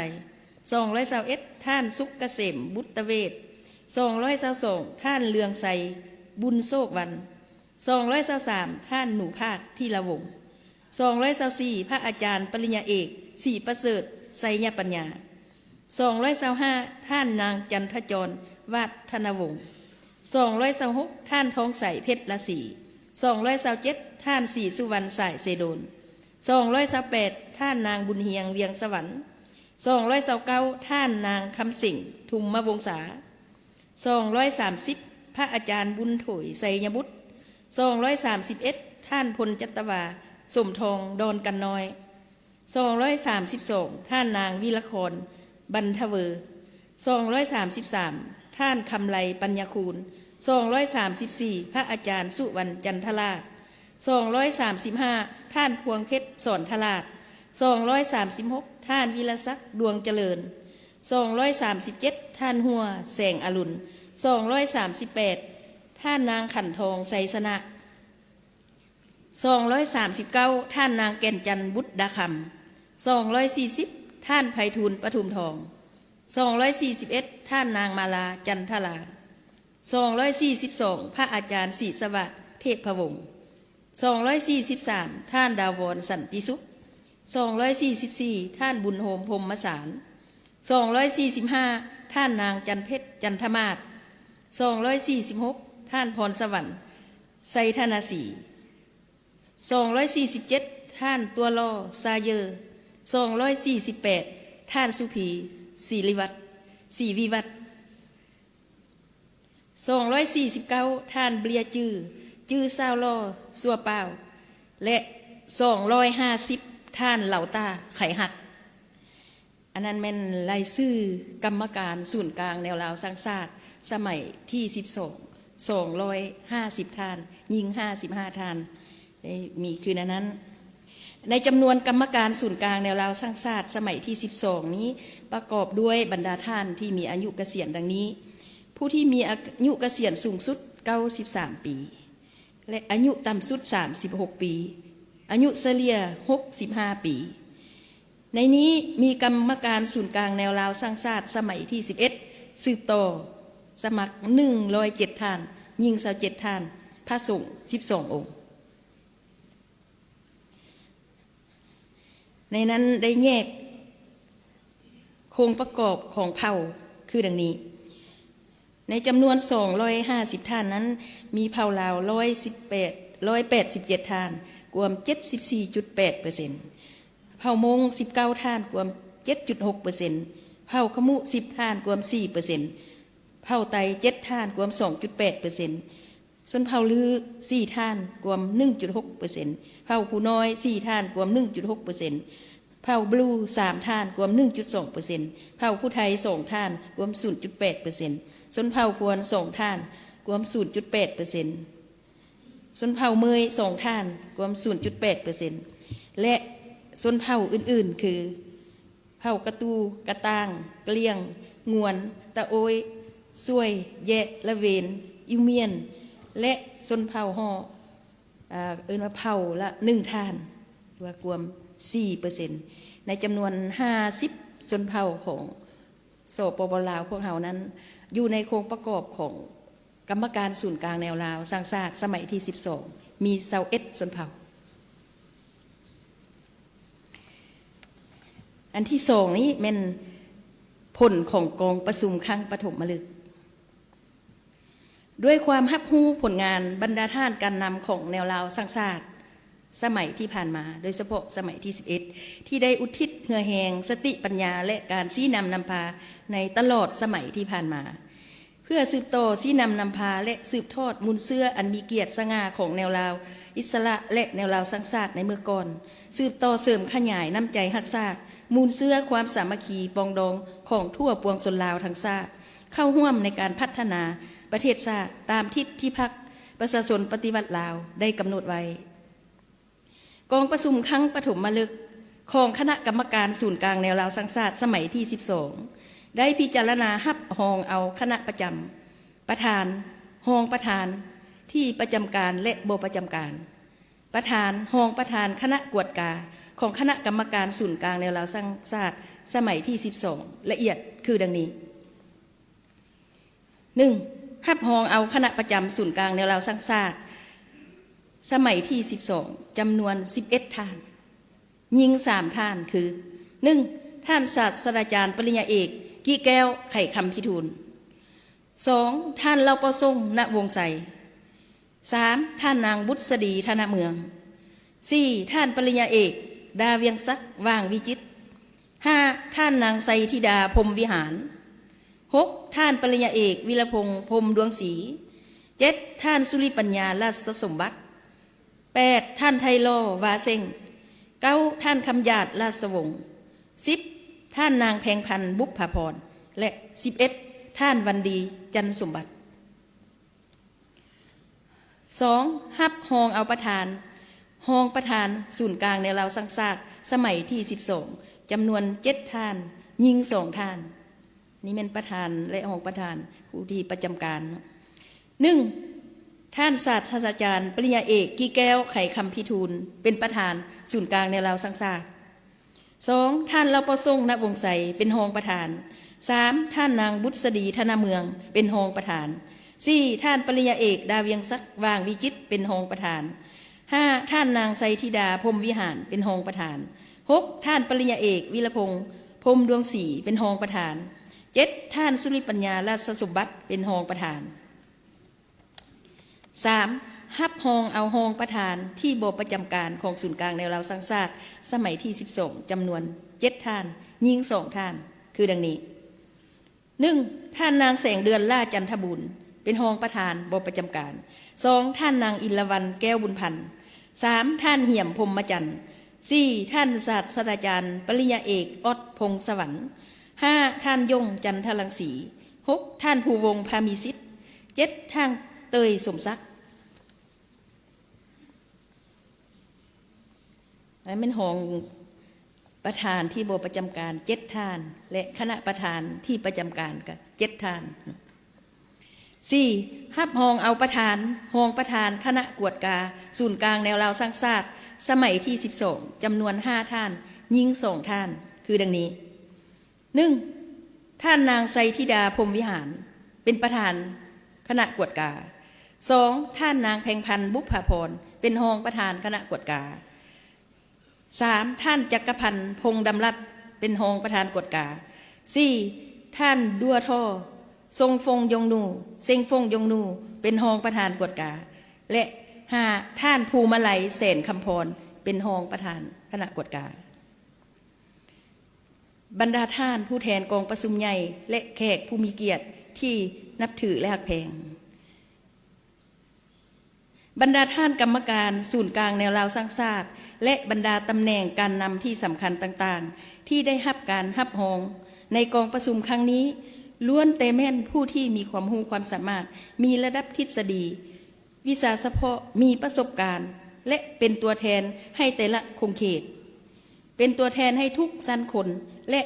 ສອງຮ້ອຍຊາວເອັດ ທ່ານ ສຸກກະເສມ ບຸດຕະເວດ, ສອງຮ້ອຍຊາວສອງ ທ່ານ ເລືອງໄຊ ບຸນໂຊກວັນ, ສອງຮ້ອຍຊາວສາມ ທ່ານ ໜູພາກ ທີລະວົງ, ສອງຮ້ອຍຊາວສີ່ ພະອາຈານ ປະລິນຍາເອກ ສີປະເສີດ ໄຊຍະປັນຍາ, ສອງຮ້ອຍຊາວຫ້າ ທ່ານ ນາງ ຈັນທະຈອນ ວາດທະນາວົງ, ສອງຮ້ອຍຊາວຫົກ ທ່ານ ທອງໃສ ເພັດລາສີ, ສອງຮ້ອຍຊາວເຈັດ ທ່ານ ສີສຸວັນ ສາຍເຊໂດນ, ສອງຮ້ອຍຊາວແປດ ທ່ານ ນາງ ບຸນຮຽງ ວຽງສະຫວັນ, ສອງຮ້ອຍຊາວເກົ້າ ທ່ານ ນາງ ຄຳສິງ ທຸມມະວົງສາ, ສອງຮ້ອຍສາມສິບ ພະອາຈານ ບຸນໂຖຍ ໄຊຍະບຸດ, ສອງຮ້ອຍສາມສິບເອັດ ທ່ານ ພົນຈັດຕະວາ ສົມທອງ ດອນກັນນ້ອຍ, ສອງຮ້ອຍສາມສິບສອງ ທ່ານ ນາງ ວິລະຄອນ ບັນທະເວີ, ສອງຮ້ອຍສາມສິບສາມ ທ່ານ ຄຳໄລ ປັນຍາຄູນ, ສອງຮ້ອຍສາມສິບສີ່ ພະອາຈານ ສຸວັນ ຈັນທະລາດ, ສອງຮ້ອຍສາມສິບຫ້າ ທ່ານ ພວງເພັດ ສອນທະລາດ, ສອງຮ້ອຍສາມສິບຫົກ ທ່ານ ວິລະສັກ ດວງຈະເລີນ, ສອງຮ້ອຍສາມສິບເຈັດ ທ່ານ ຫົວ ແສງອະລຸນ, ສອງຮ້ອຍສາມສິບແປດ ທ່ານ ນາງ ຂັນທອງ ໄຊຊະນະ, ສອງຮ້ອຍສາມສິບເກົ້າ ທ່ານ ນາງ ແກ່ນຈັນ ບຸດດາຄຳ, ສອງຮ້ອຍສີ່ສິບ ທ່ານ ໄພທູນ ປະທຸມທອງ, ສອງຮ້ອຍສີ່ສິບເອັດ ທ່ານ ນາງ ມາລາ ຈັນທະລາ, ສອງຮ້ອຍສີ່ສິບສອງ ພະອາຈານ ສີສະຫວາດ ເທບພະວົງ, ສອງຮ້ອຍສີ່ສິບສາມ ທ່ານ ດາວອນ ສັນຕິສຸກ, ສອງຮ້ອຍສີ່ສິບສີ່ ທ່ານ ບຸນໂຮມ ພົມມະສານ, ສອງຮ້ອຍສີ່ສິບຫ້າ ທ່ານ ນາງ ຈັນເພັດ ຈັນທະມາດ, ສອງຮ້ອຍສີ່ສິບຫົກ ທ່ານ ພອນສະຫວັນ ໄຊທະນາສີ, ສອງຮ້ອຍສີ່ສິບເຈັດ ທ່ານ ຕົວຫຼໍ່ ຊາເຢີ, ສອງຮ້ອຍສີ່ສິບແປດ ທ່ານ ສຸພີ ສີລິວັດ ສີວິວັດ, ສອງຮ້ອຍສີ່ສິບເກົ້າ ທ່ານ ເບຍຈື່ ຈື່ຊາວຫຼໍ່ຊົ່ວປາວ ແລະ ສອງຮ້ອຍຫ້າສິບ ທ່ານ ເຫຼົ່າຕ້າ ໄຂຮັກ. ອັນນັ້ນແມ່ນລາຍຊື່ກຳມະການສູນກາງແນວລາວສ້າງຊາດ ສະໄໝທີສິບສອງ ສອງຮ້ອຍຫ້າສິບທ່ານ, ຍິງຫ້າສິບຫ້າທ່ານ, ໄດ້ມີຄືນອັນນັ້ນ. ໃນຈຳນວນກຳມະການສູນກາງແນວລາວສ້າງຊາດ ສະໄໝທີສິບສອງນີ້ ປະກອບດ້ວຍບັນດາທ່ານທີ່ມີອາຍຸກະສຽນດັ່ງນີ້: ຜູ້ທີ່ມີອາຍຸກະສຽນສູງສຸດ ເກົ້າສິບສາມປີ ແລະ ອາຍຸຕ່ຳສຸດ ສາມສິບຫົກປີ, ອາຍຸສະເລ່ຍ ຫົກສິບຫ້າປີ. ໃນນີ້ມີກຳມະການສູນກາງແນວລາວສ້າງຊາດ ສະໄໝທີສິບເອັດ ສືບຕໍ່ສະໝັກ ໜຶ່ງຮ້ອຍເຈັດທ່ານ, ຍິງ ຊາວເຈັດທ່ານ, ພະສົງ ສິບສອງອົງ. ໃນນັ້ນໄດ້ແຍກໂຄງປະກອບຂອງເຜົ່າຄືດັ່ງນີ້: ໃນຈຳນວນ ສອງຮ້ອຍຫ້າສິບທ່ານນັ້ນ, ມີເຜົ່າລາວ ຮ້ອຍສິບແປດ ຮ້ອຍແປດສິບເຈັດທ່ານ, ກວມ ເຈັດສິບສີ່ຈຸດແປດເປີເຊັນ, ເຜົ່າມົ້ງ ສິບເກົ້າທ່ານ, ກວມ ເຈັດຈຸດຫົກເປີເຊັນ, ເຜົ່າຂະມຸ ສິບທ່ານ, ກວມ ສີ່ເປີເຊັນ, ເຜົ່າໄຕ ເຈັດທ່ານ, ກວມ ສອງຈຸດແປດເປີເຊັນ, ຊົນເຜົ່າລື ສີ່ທ່ານ, ກວມ ໜຶ່ງຈຸດຫົກເປີເຊັນ, ເຜົ່າຜູ້ນ້ອຍ ສີ່ທ່ານ, ກວມ ໜຶ່ງຈຸດຫົກເປີເຊັນ, ເຜົ່າບລູ ສາມທ່ານ, ກວມ ໜຶ່ງຈຸດສອງເປີເຊັນ, ເຜົ່າຜູ້ໄທ ສອງທ່ານ, ກວມ ສູນຈຸດແປດເປີເຊັນ, ຊົນເຜົ່າພວນ ສອງທ່ານ, ກວມ ສູນຈຸດແປດເປີເຊັນ, ຊົນເຜົ່າເມີຍ ສອງທ່ານ, ກວມ ສູນຈຸດແປດເປີເຊັນ ແລະ ຊົນເຜົ່າອື່ນໆ ຄື ເຜົ່າກະຕູ, ກະຕ່າງ, ກະລ່ຽງ, ງວນ, ຕະໂອ້ຍ, ຊ່ວຍ, ແຢະ, ລະເວນ, ອິວມຽນ ແລະ ຊົນເຜົ່າຫໍ່ ເອີ້ນວ່າເຜົ່າລະໜຶ່ງທ່ານ ຫຼືວ່າກວມ ສີ່ເປີເຊັນ ໃນຈຳນວນ ຫ້າສິບຊົນເຜົ່າຂອງ ສປປ ລາວ ພວກເຮົານັ້ນ ຢູ່ໃນໂຄງປະກອບຂອງກຳມະການສູນກາງແນວລາວສ້າງຊາດ ສະໄໝທີສິບສອງ ມີ ຊາວເອັດຊົນເຜົ່າ. ອັນທີສອງນີ້ແມ່ນຜົນຂອງກອງປະຊຸມຄັ້ງປະຖົມມະລຶກ. ດ້ວຍຄວາມຮັບຮູ້ຜົນງານບັນດາທ່ານການນຳຂອງແນວລາວສ້າງຊາດ ສະໄໝທີ່ຜ່ານມາ, ໂດຍສະເພາະສະໄໝທີສິບເອັດ ທີ່ໄດ້ອຸທິດເຫື່ອແຮງ, ສະຕິປັນຍາ ແລະ ການຊີ້ນຳນຳພາໃນຕະຫຼອດສະໄໝທີ່ຜ່ານມາ ເພື່ອສືບຕໍ່ຊີ້ນຳນຳພາ ແລະ ສືບທອດມູນເຊື້ອອັນມີກຽດສະຫງ່າຂອງແນວລາວອິດສະຫຼະ ແລະ ແນວລາວສ້າງຊາດໃນເມື່ອກ່ອນ, ສືບຕໍ່ເສີມຂະຫຍາຍນ້ຳໃຈຮັກຊາດ, ມູນເຊື້ອຄວາມສາມັກຄີປອງດອງຂອງທົ່ວປວງຊົນລາວທັງຊາດ ເຂົ້າຮ່ວມໃນການພັດທະນາປະເທດຊາດ ຕາມທິດທີ່ພັກປະຊາຊົນປະຕິວັດລາວໄດ້ກຳນົດໄວ້. ກອງປະຊຸມຄັ້ງປະຖົມມະລຶກຂອງຄະນະກຳມະການສູນກາງແນວລາວສ້າງຊາດສະໄໝທີສິບສອງ ໄດ້ພິຈາລະນາຮັບຮອງເອົາຄະນະປະຈຳ, ປະທານ, ຮອງປະທານ, ທີ່ປະຈຳການ ແລະ ບໍ່ປະຈຳການ, ປະທານ, ຮອງປະທານຄະນະກວດກາຂອງຄະນະກຳມະການສູນກາງແນວລາວສ້າງຊາດສະໄໝທີສິບສອງ ລະອຽດຄືດັ່ງນີ້. ໜຶ່ງ, ຮັບຮອງເອົາຄະນະປະຈຳສູນກາງແນວລາວສ້າງຊາດ ສະໄໝທີສິບສອງ ຈຳນວນສິບເອັດທ່ານ, ຍິງສາມທ່ານ ຄື ໜຶ່ງ, ທ່ານສາດສະດາຈານປະລິນຍາເອກ ກິແກ້ວ ໄຂຄຳພິທູນ, ສອງ, ທ່ານ ເຫຼົ່າເປົ່າສົງ ນະວົງໄຊ, ສາມ, ທ່ານນາງ ບຸດສະດີ ທະນະເມືອງ, ສີ່, ທ່ານປະລິນຍາເອກ ດາວຽງສັກ ຫວ່າງວິຈິດ, ຫ້າ, ທ່ານນາງ ໄຊທິດາ ພົມວິຫານ, ຫົກ, ທ່ານປະລິນຍາເອກ ວິລະພົງ ພົມດວງສີ, ເຈັດ, ທ່ານ ສຸລິປັນຍາ ລາຊະສົມບັດ, ແປດ, ທ່ານ ໄທຫຼໍ່ ວາເສັງ, ເກົ້າ, ທ່ານ ຄຳຢາດ ລາຊະວົງ, ສິບ, ທ່ານນາງ ແພງພັນ ບຸບຜາພອນ ແລະ ສິບເອັດ, ທ່ານ ວັນດີ ຈັນສົມບັດ. ສອງ, ຮັບຮອງເອົາປະທານ, ຮອງປະທານສູນກາງແນວລາວສ້າງຊາດສະໄໝທີສິບສອງ ຈຳນວນເຈັດທ່ານ, ຍິງສອງທ່ານ. ນີ້ແມ່ນປະທານ ແລະ ຮອງປະທານ ຜູ້ທີ່ປະຈຳການ. ໜຶ່ງ, ທ່ານສາດສະດາຈານປະລິນຍາເອກ ກິແກ້ວ ໄຂຄຳພິທູນ ເປັນປະທານສູນກາງແນວລາວສ້າງຊາດ. ສອງ, ທ່ານ ເຫຼົ່າເປົ່າສົງ ນະວົງໄຊ ເປັນຮອງປະທານ. ສາມ, ທ່ານນາງ ບຸດສະດີ ທະນະເມືອງ ເປັນຮອງປະທານ. ສີ່, ທ່ານປະລິນຍາເອກ ດາວຽງສັກ ຫວ່າງວິຈິດ ເປັນຮອງປະທານ. ຫ້າ, ທ່ານນາງ ໄຊທິດາ ພົມວິຫານ ເປັນຮອງປະທານ. ຫົກ, ທ່ານປະລິນຍາເອກ ວິລະພົງ ພົມດວງສີ ເປັນຮອງປະທານ. ເຈັດ, ທ່ານ ສຸລິປັນຍາ ລາຊະສົມບັດ ເປັນຮອງປະທານ. ສາມ, ຮັບຮອງເອົາຮອງປະທານທີ່ບໍ່ປະຈຳການຂອງສູນກາງແນວລາວສ້າງຊາດ ສະໄໝທີສິບສອງ ຈຳນວນເຈັດທ່ານ, ຍິງສອງທ່ານ ຄືດັ່ງນີ້. ໜຶ່ງ, ທ່ານນາງ ແສງເດືອນ ຫຼ້າຈັນທະບູນ, ເ ປັນຮອງປະທານບໍ່ປະຈຳການ, ສອງ ທ່ານນາງ ອິນລະວັນ ແກ້ວບຸນພັນ, ສາມ ທ່ານ ຫຽມ ພົມມະຈັນ, ສີ່ ທ່ານສາດສະດາຈານ ປະລິນຍາເອກ ອອດ ພົງສະຫວັນ, ຫ້າ ທ່ານ ຢົງ ຈັນທະລັງສີ, ຫົກ ທ່ານ ພູວົງ ພາມີສິດ, ເຈັດ ທ່ານ ເຕີຍ ສົມສັກ. ແລະ ແມ່ນຮອງປະທານທີ່ບໍ່ປະຈຳການເຈັດທ່ານ ແລະ ຄະນະປະທານທີ່ປະຈຳການກະເຈັດທ່ານ. ສີ່ ຮັບຮອງເອົາປະທານ, ຮອງປະທານຄະນະກວດກາສູນກາງແນວລາວສ້າງຊາດສະໄໝທີສິບສອງ ຈຳນວນຫ້າທ່ານ, ຍິງສອງທ່ານ ຄືດັ່ງນີ້. ໜຶ່ງ ທ່ານນາງ ໄຊທິດາ ພົມວິຫານ ເປັນປະທານຄະນະກວດກາ, ສອງ ທ່ານນາງ ແພງພັນ ບຸບຜາພອນ ເປັນຮອງປະທານຄະນະກວດກາ, ສາມ ທ່ານ ຈັກກະພັນ ພົງດຳລັດ ເປັນຮອງປະທານກວດກາ, ສີ່ ທ່ານ ດັວທໍ່ ຊົງຟົງຢົງນູ ເຊັງຟົງຢົງນູ ເປັນຮອງປະທານກວດກາ ແລະ ຫ້າ ທ່ານ ພູມາໄລ ແສນຄຳພອນ ເປັນຮອງປະທານຄະນະກວດກາ. ບັນດາທ່ານຜູ້ແທນກອງປະຊຸມໃຫຍ່ ແລະ ແຂກຜູ້ມີກຽດທີ່ນັບຖື ແລະ ຮັກແພງ, ບັນດາທ່ານກຳມະການສູນກາງແນວລາວສ້າງຊາດ ແລະ ບັນດາຕຳແໜ່ງການນຳທີ່ສຳຄັນຕ່າງໆ ທີ່ໄດ້ຮັບການຮັບຮອງໃນກອງປະຊຸມຄັ້ງນີ້ ລ້ວນແຕ່ແມ່ນຜູ້ທີ່ມີຄວາມຮູ້ຄວາມສາມາດ, ມີລະດັບທິດສະດີ, ວິຊາສະເພາະ, ມີປະສົບການ ແລະ ເປັນຕົວແທນໃຫ້ແຕ່ລະຂົງເຂດ, ເປັນຕົວແທນໃຫ້ທຸກຊັ້ນຄົນ ແລະ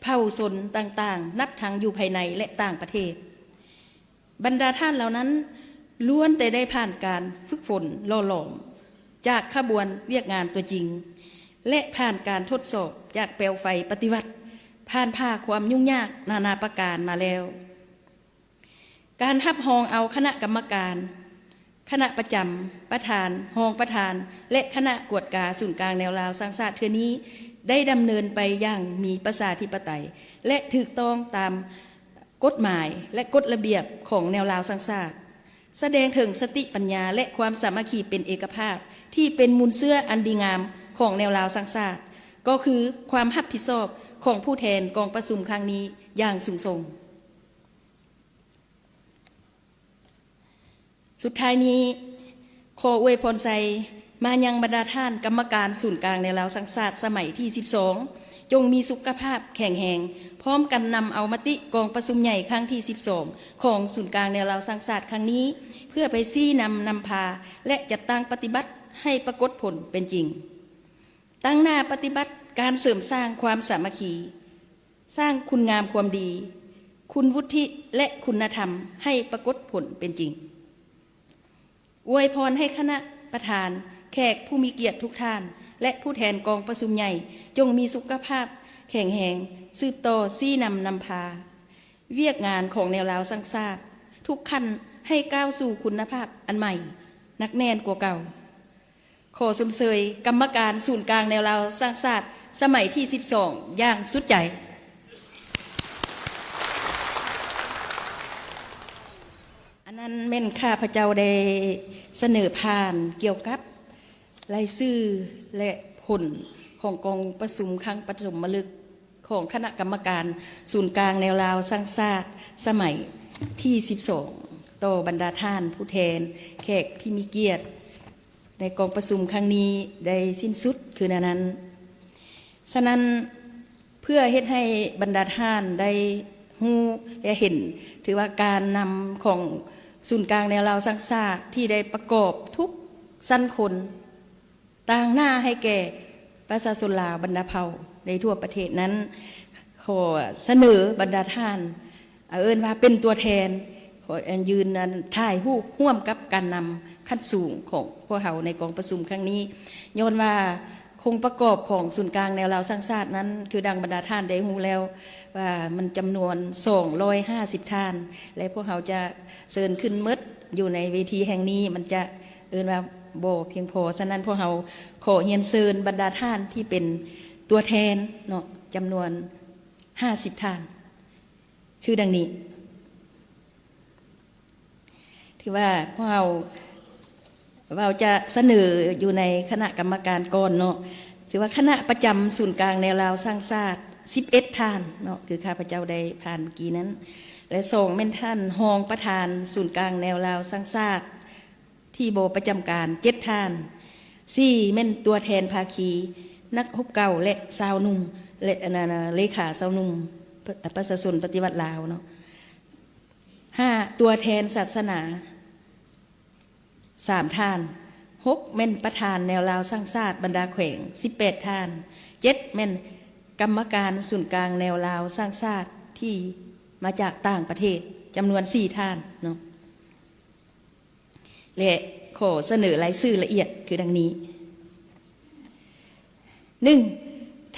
ເຜົ່າຊົນຕ່າງໆ ນັບທັງຢູ່ພາຍໃນ ແລະ ຕ່າງປະເທດ. ບັນດາທ່ານເຫຼົ່ານັ້ນ ລ້ວນແຕ່ໄດ້ຜ່ານການຝຶກຝົນຫຼໍ່ຫຼອມຈາກຂະບວນວຽກງານຕົວຈິງ ແລະ ຜ່ານການທົດສອບຈາກເປວໄຟປະຕິວັດ, ຜ່ານຜ່າຄວາມຫຍຸ້ງຍາກນານາປະການມາແລ້ວ. ການຮັບຮອງເອົາຄະນະກຳມະການ, ຄະນະປະຈຳ, ປະທານ, ຮອງປະທານ ແລະ ຄະນະກວດກາສູນກາງແນວລາວສ້າງຊາດເທື່ອນີ້ ໄດ້ດຳເນີນໄປຢ່າງມີປະຊາທິປະໄຕ ແລະ ຖືກຕ້ອງຕາມກົດໝາຍ ແລະ ກົດລະບຽບຂອງແນວລາວສ້າງຊາດ, ສະແດງເຖິງສະຕິປັນຍາ ແລະ ຄວາມສາມັກຄີເປັນເອກະພາບ ທີ່ເປັນມູນເຊື້ອອັນດີງາມຂອງແນວລາວສ້າງຊາດ, ກໍຄືຄວາມຮັບຜິດຊອບຂອງຜູ້ແທນກອງປະຊຸມຄັ້ງນີ້ຢ່າງສູງສົ່ງ. ສຸດທ້າຍນີ້ ຂໍອວຍພອນໄຊມາຍັງບັນດາທ່ານກຳມະການສູນກາງແນວລາວສ້າງຊາດສະໄໝທີສິບສອງ ຈົ່ງມີສຸຂະພາບແຂງແຮງ, ພ້ອມກັນນຳເອົາມະຕິກອງປະຊຸມໃຫຍ່ຄັ້ງທີສິບສອງ ຂອງສູນກາງແນວລາວສ້າງຊາດຄັ້ງນີ້ ເພື່ອໄປຊີ້ນຳນຳພາ ແລະ ຈັດຕັ້ງປະຕິບັດໃຫ້ປາກົດຜົນເປັນຈິງ. ຕັ້ງໜ້າປະຕິບັດການເສີມສ້າງຄວາມສາມັກຄີ, ສ້າງຄຸນງາມຄວາມດີ, ຄຸນວຸດທິ ແລະ ຄຸນນະທຳໃຫ້ປາກົດຜົນເປັນຈິງ. ອວຍພອນໃຫ້ຄະນະປະທານ, ແຂກຜູ້ມີກຽດທຸກທ່ານ ແລະ ຜູ້ແທນກອງປະຊຸມໃຫຍ່ ຈົ່ງມີສຸຂະພາບແຂງແຮງ, ສືບຕໍ່ຊີ້ນຳນຳພາວຽກງານຂອງແນວລາວສ້າງຊາດທຸກຂັ້ນ ໃຫ້ກ້າວສູ່ຄຸນນະພາບອັນໃໝ່, ໜັກແໜ້ນກວ່າເກົ່າ. ຂໍຊົມເຊີຍກຳມະການສູນກາງແນວລາວສ້າງຊາດສະໄໝທີສິບສອງ ຢ່າງສຸດໃຈ. ອັນນັ້ນແມ່ນຂ້າພະເຈົ້າໄດ້ສະເໜີຜ່ານກ່ຽວກັບລາຍຊື່ ແລະ ຜົນຂອງກອງປະຊຸມຄັ້ງປະຖົມມະລຶກ ຂອງຄະນະກຳມະການສູນກາງແນວລາວສ້າງຊາດສະໄໝທີສິບສອງ ຕໍ່ບັນດາທ່ານຜູ້ແທນແຂກທີ່ມີກຽດໃນກອງປະຊຸມຄັ້ງນີ້ໄດ້ສິ້ນສຸດຄືແນວນັ້ນ. ສະນັ້ນ ເພື່ອເຮັດໃຫ້ບັນດາທ່ານໄດ້ຮູ້ ແລະ ເຫັນ ຖືວ່າການນຳຂອງສູນກາງແນວລາວສ້າງຊາດທີ່ໄດ້ປະກອບທຸກຊັ້ນຄົນ ຕາງໜ້າໃຫ້ແກ່ປະຊາຊົນລາວບັນດາເຜົ່າໃນທົ່ວປະເທດນັ້ນ ຂໍສະເໜີບັນດາທ່ານ ເອີ້ນວ່າເປັນຕົວແທນ ຂໍຢືນ ອັນ ຖ່າຍຮູບຮ່ວມກັບການນຳຂັ້ນສູງຂອງພວກເຮົາໃນກອງປະຊຸມຄັ້ງນີ້. ຍ້ອນວ່າໂຄງປະກອບຂອງສູນກາງແນວລາວສ້າງຊາດນັ້ນ ຄືດັ່ງບັນດາທ່ານໄດ້ຮູ້ແລ້ວວ່າມັນຈຳນວນສອງຮ້ອຍຫ້າສິບທ່ານ ແລະ ພວກເຮົາຈະເຊີນຂຶ້ນໝົດຢູ່ໃນເວທີແຫ່ງນີ້ ມັນຈະ ເອີ້ນວ່າບໍ່ພຽງພໍ. ສະນັ້ນ ພວກເຮົາຂໍຮຽນເຊີນບັນດາທ່ານທີ່ເປັນຕົວແທນເນາະ ຈຳນວນຫ້າສິບທ່ານ ຄືດັ່ງນີ້. ຖືວ່າພວກເຮົາ ເວົ້າຈະສະເໜີຢູ່ໃນຄະນະກຳມະການກ່ອນເນາະ. ຖືວ່າຄະນະປະຈຳສູນກາງແນວລາວສ້າງຊາດ ສິບເອັດທ່ານເນາະ ຄືຂ້າພະເຈົ້າໄດ້ຜ່ານເມື່ອກີ້ນັ້ນ. ແລະ ສອງ ແມ່ນທ່ານຮອງປະທານສູນກາງແນວລາວສ້າງຊາດທີ່ບໍ່ປະຈຳການ ເຈັດ ທ່ານ, ສີ່ ແມ່ນຕົວແທນພາຄີນັກຮົບເກົ່າ ແລະ ຊາວໜຸ່ມ ແລະ ອັນນັ້ນ ເລຂາຊາວໜຸ່ມ ປະຊາຊົນປະຕິວັດລາວເນາະ, ຫ້າ ຕົວແທນສາສະໜາ ສາມ ທ່ານ, ຫົກ ແມ່ນປະທານແນວລາວສ້າງຊາດບັນດາແຂວງ ສິບແປດ ທ່ານ, ເຈັດ ແມ່ນກຳມະການສູນກາງແນວລາວສ້າງຊາດທີ່ມາຈາກຕ່າງປະເທດ ຈຳນວນ ສີ່ ທ່ານເນາະ ແລະ ຂໍສະເໜີລາຍຊື່ລະອຽດຄືດັ່ງນີ້: ໜຶ່ງ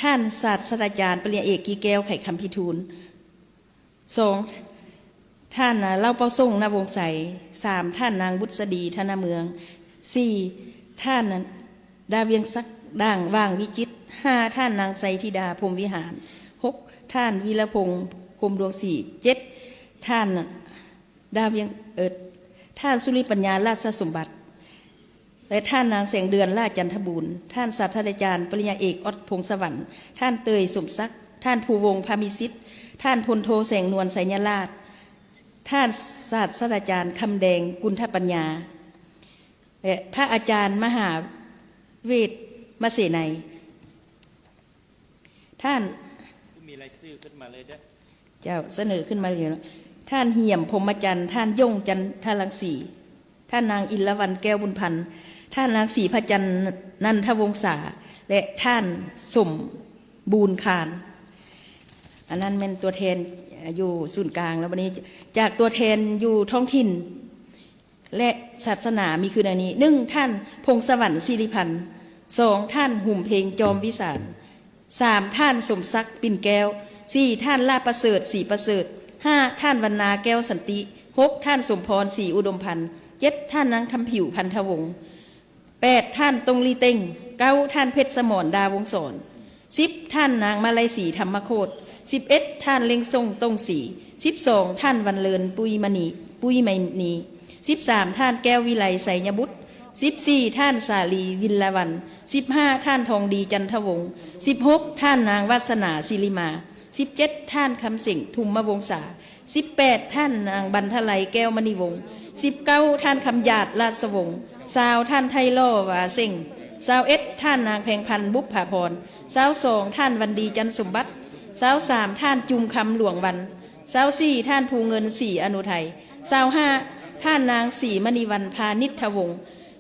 ທ່ານສາດສະດາຈານປະລິນຍາເອກ ກີແກ້ວ ໄຂຄຳພິທູນ, ສອງ ທ່ານ ເຫຼົ່າເປົ່າສົງ ນະວົງໄຊ, ສາມ ທ່ານນາງ ບຸດສະດີ ທະນະເມືອງ, ສີ່ ທ່ານ ດາວຽງສັກ ດ່າງ ຫວ່າງວິຈິດ, ຫ້າ ທ່ານນາງ ໄຊທິດາ ພົມວິຫານ, ຫົກ ທ່ານ ວິລະພົງ ພົມດວງສີ, ເຈັດ ທ່ານ ດາວຽງ ເອີ ທ່ານ ສຸລິປັນຍາ ລາຊະສົມບັດ ແລະ ທ່ານນາງ ແສງເດືອນ ຫຼ້າຈັນທະບູນ, ທ່ານສາດສະດາຈານປະລິນຍາເອກ ອອດ ພົງສະຫວັນ, ທ່ານ ເຕີຍ ສົມສັກ, ທ່ານ ພູວົງ ພາມີສິດ, ທ່ານ ພົນໂທ ແສງນວນ ໄຊຍະລາດ, ທ່ານສາດສະດາຈານ ຄຳແດງ ກຸນທະປັນຍາ ແລະ ພະອາຈານ ມະຫາເວດ ມະເສໄນ. ທ່ານ ມີລາຍຊື່ຂຶ້ນມາເລີຍເດີ້. ເຈົ້າ ສະເໜີຂຶ້ນມາເລີຍເນາະ. ທ່ານ ຫຽມ ພົມມະຈັນ, ທ່ານ ຢົງ ຈັນທະລັງສີ, ທ່ານນາງ ອິນລະວັນ ແກ້ວບຸນພັນ, ທ່ານນາງ ສີພະຈັນ ນັນທະວົງສາ ແລະ ທ່ານ ສົມບູນ ຄານ. ອັນນັ້ນແມ່ນຕົວແທນຢູ່ສູນກາງ. ແລ້ວບັດນີ້ຈາກຕົວແທນຢູ່ທ້ອງຖິ່ນ ແລະ ສາສະໜາມີຄືດັ່ງນີ້: ໜຶ່ງ ທ່ານ ພົງສະຫວັນ ສິລິພັນ, ສອງ ທ່ານ ຫຸມເພັງ ຈອມວິສານ, ສາມ ທ່ານ ສົມສັກ ປິ່ນແກ້ວ, ສີ່ ທ່ານ ຫຼ້າປະເສີດ ສີປະເສີດ, ຫ້າ ທ່ານ ວັນນາ ແກ້ວສັນຕິ, ຫົກ ທ່ານ ສົມພອນ ສີອຸດົມພັນ, ເຈັດ ທ່ານນາງ ຄຳຜິວ ພັນທະວົງ, ແປດ ທ່ານ ຕົງລີເຕັງ, ເກົ້າ ທ່ານ ເພັດສະໝອນ ດາວົງສອນ, ສິບ ທ່ານນາງ ມາໄລສີ ທຳມະໂຄດ, ສິບເອັດ ທ່ານ ເລັງສົ່ງ ຕົງສີ, ສິບສອງ ທ່ານ ວັນເລີນ ປຸຍມະນີ ປຸຍໄມນີ, ສິບສາມ ທ່ານ ແກ້ວວິໄລ ໄຊຍະບຸດ, ສິບສີ່ ທ່ານ ສາລີ ວິນລະວັນ, ສິບຫ້າ ທ່ານ ທອງດີ ຈັນທະວົງ, ສິບຫົກ ທ່ານນາງ ວາສະໜາ ສິລິມາ, ສິບເຈັດ ທ່ານ ຄຳເສັງ ທຸມມະວົງສາ, ສິບແປດ ທ່ານນາງ ບັນທະໄລ ແກ້ວມະນີວົງ, ສິບເກົ້າ ທ່ານ ຄຳຢາດ ລາຊະວົງ, ຊາວ ທ່ານ ໄທຫຼໍ່ ວາເສັງ, ຊາວເອັດ ທ່ານນາງ ແພງພັນ ບຸບຜາພອນ, ຊາວສອງ ທ່ານ ວັນດີ ຈັນສົມບັດ, ຊາວສາມ ທ່ານ ຈຸມຄຳ ຫຼວງວັນ, ຊາວສີ່ ທ່ານ ພູເງິນ ສີອະນຸໄທ, ຊາວຫ້າ ທ່ານນາງ ສີມະນີວັນ ພານິດທະວົງ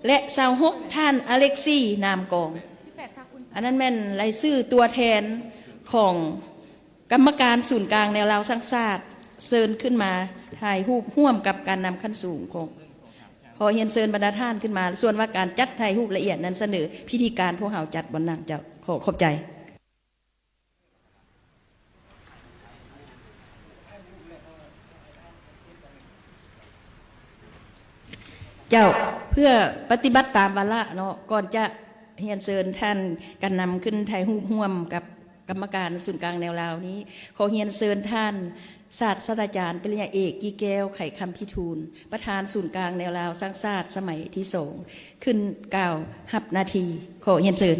ແລະ ຊາວຫົກ ທ່ານ ອາເລັກຊີ ນາມກອງ. ອັນນັ້ນແມ່ນລາຍຊື່ຕົວແທນຂອງ ກຳມະການສູນກາງແນວລາວສ້າງຊາດ ເຊີນຂຶ້ນມາຖ່າຍຮູບຮ່ວມກັບການນຳຂັ້ນສູງຂອງ ຂໍຮຽນເຊີນບັນດາທ່ານຂຶ້ນມາ. ສ່ວນວ່າການຈັດຖ່າຍຮູບລະອຽດນັ້ນ ສະເໜີພິທີການພວກເຮົາຈັດບ່ອນນັ້ນເຈົ້າ. ຂໍຂອບໃຈ. ເຈົ້າ, ເພື່ອປະຕິບັດຕາມວາລະເນາະ, ກ່ອນຈະຮຽນເຊີນທ່ານການນຳຂຶ້ນຖ່າຍຮູບຮ່ວມກັບກຳມະການສູນກາງແນວລາວນີ້, ຂໍຮຽນເຊີນທ່ານສາດສະດາຈານປະລິນຍາເອກ ກີແກ້ວ ໄຂຄຳພິທູນ, ປະທານສູນກາງແນວລາວສ້າງຊາດສະໄໝທີສອງ ຂຶ້ນກ່າວຮັບໜ້າທີ່. ຂໍຮຽນເຊີນ.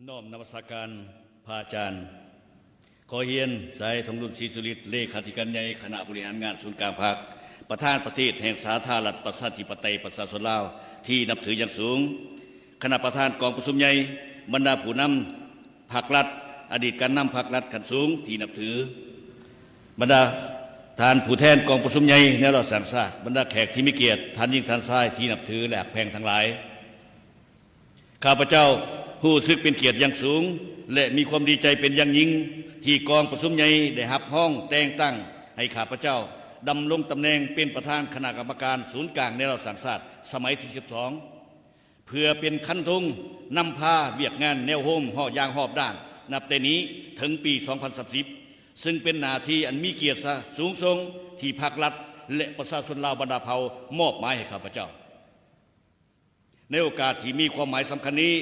ນ້ອມນະມັດສະການພະອາຈານ. ຂໍຮຽນ ສາຍທອງລຸນ ສີສຸລິດ ເລຂາທິການໃຫຍ່ຄະນະບໍລິຫານງານສູນກາງພັກ, ປະທານປະເທດແຫ່ງສາທາລະນະລັດ ປະຊາທິປະໄຕ ປະຊາຊົນລາວທີ່ນັບຖືຢ່າງສູງ, ຄະນະປະທານກອງປະຊຸມໃຫຍ່, ບັນດາຜູ້ນຳພັກລັດ, ອະດີດການນຳພັກລັດຂັ້ນສູງທີ່ນັບຖື, ບັນດາທ່ານຜູ້ແທນກອງປະຊຸມໃຫຍ່ແນວລາວສ້າງຊາດ, ບັນດາແຂກທີ່ມີກຽດ, ທ່ານຍິງທ່ານຊາຍທີ່ນັບຖື ແລະ ຮັກແພງທັງຫຼາຍ. ຂ້າພະເຈົ້າຮູ້ສຶກເປັນກຽດຢ່າງສູງ ແລະ ມີຄວາມດີໃຈເປັນຢ່າງຍິ່ງ ທີ່ກອງປະຊຸມໃຫຍ່ໄດ້ຮັບຮອງແຕ່ງຕັ້ງໃຫ້ຂ້າພະເຈົ້າດຳລົງຕຳແໜ່ງເປັນປະທານຄະນະກຳມະການສູນກາງແນວລາວສ້າງຊາດສະໄໝທີສິບສອງ ເພື່ອເປັນຄັນທຸງນຳພາວຽກງານແນວໂຮມຮອບຢ່າງຮອບດ້ານ ນັບແຕ່ນີ້ເຖິງປີສອງພັນສາມສິບ ຊຶ່ງເປັນໜ້າທີ່ອັນມີກຽດສະສູງສົ່ງທີ່ພັກລັດ ແລະ ປະຊາຊົນລາວບັນດາເຜົ່າມອບໝາຍໃຫ້ຂ້າພະເຈົ້າ. ໃນໂອກາດທີ່ມີຄວາມໝາຍສຳຄັນນີ້,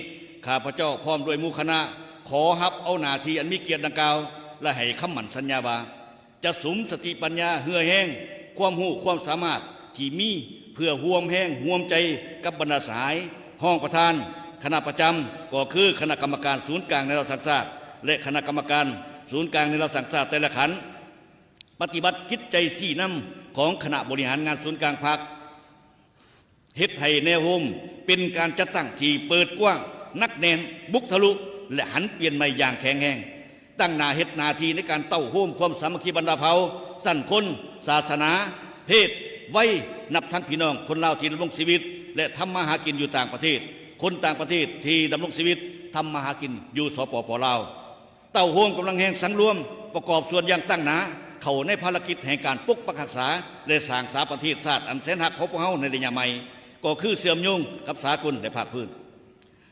ຂ້າພະເຈົ້າພ້ອມດ້ວຍໝູ່ຄະນະ ຂໍຮັບເອົາໜ້າທີ່ອັນມີກຽດດັ່ງກ່າວ ແລະ ໃຫ້ຄຳໝັ້ນສັນຍາວ່າ ຈະສຸມສະຕິປັນຍາ, ເຫື່ອແຮງ, ຄວາມຮູ້ຄວາມສາມາດທີ່ມີ ເພື່ອຮ່ວມແຮງຮ່ວມໃຈກັບບັນດາສະຫາຍຮອງປະທານຄະນະປະຈຳ ກໍຄືຄະນະກຳມະການສູນກາງແນວລາວສ້າງຊາດ ແລະ ຄະນະກຳມະການສູນກາງແນວລາວສ້າງຊາດແຕ່ລະຂັ້ນ ປະຕິບັດຈິດໃຈຊີ້ນຳຂອງຄະນະບໍລິຫານງານສູນກາງພັກ ເຮັດໃຫ້ແນວໂຮມເປັນການຈັດຕັ້ງທີ່ເປີດກວ້າງ, ໜັກແໜ້ນ, ບຸກທະລຸ ແລະ ຫັນປ່ຽນໃໝ່ຢ່າງແຂງແຮງ, ຕັ້ງໜ້າເຮັດໜ້າທີ່ໃນການເຕົ້າໂຮມຄວາມສາມັກຄີບັນດາເຜົ່າ, ຊັ້ນຄົນ, ສາສະໜາ, ເພດ, ໄວ, ນັບທັງພີ່ນ້ອງຄົນລາວທີ່ດຳລົງຊີວິດ ແລະ ທຳມາຫາກິນຢູ່ຕ່າງປະເທດ, ຄົນຕ່າງປະເທດທີ່ດຳລົງຊີວິດ, ທຳມາຫາກິນຢູ່ ສປປ ລາວ. ເຕົ້າໂຮມກຳລັງແຮງສັງລວມ ປະກອບສ່ວນຢ່າງຕັ້ງໜ້າ ເຂົ້າໃນພາລະກິດແຫ່ງການປົກປັກຮັກສາ ແລະ ສ້າງສາປະເທດຊາດອັນແສນຮັກຂອງພວກເຮົາໃນໄລຍະໃໝ່, ກໍຄືເຊື່ອມໂຍງກັບສາກົນ ແລະ ພາກພື້ນ.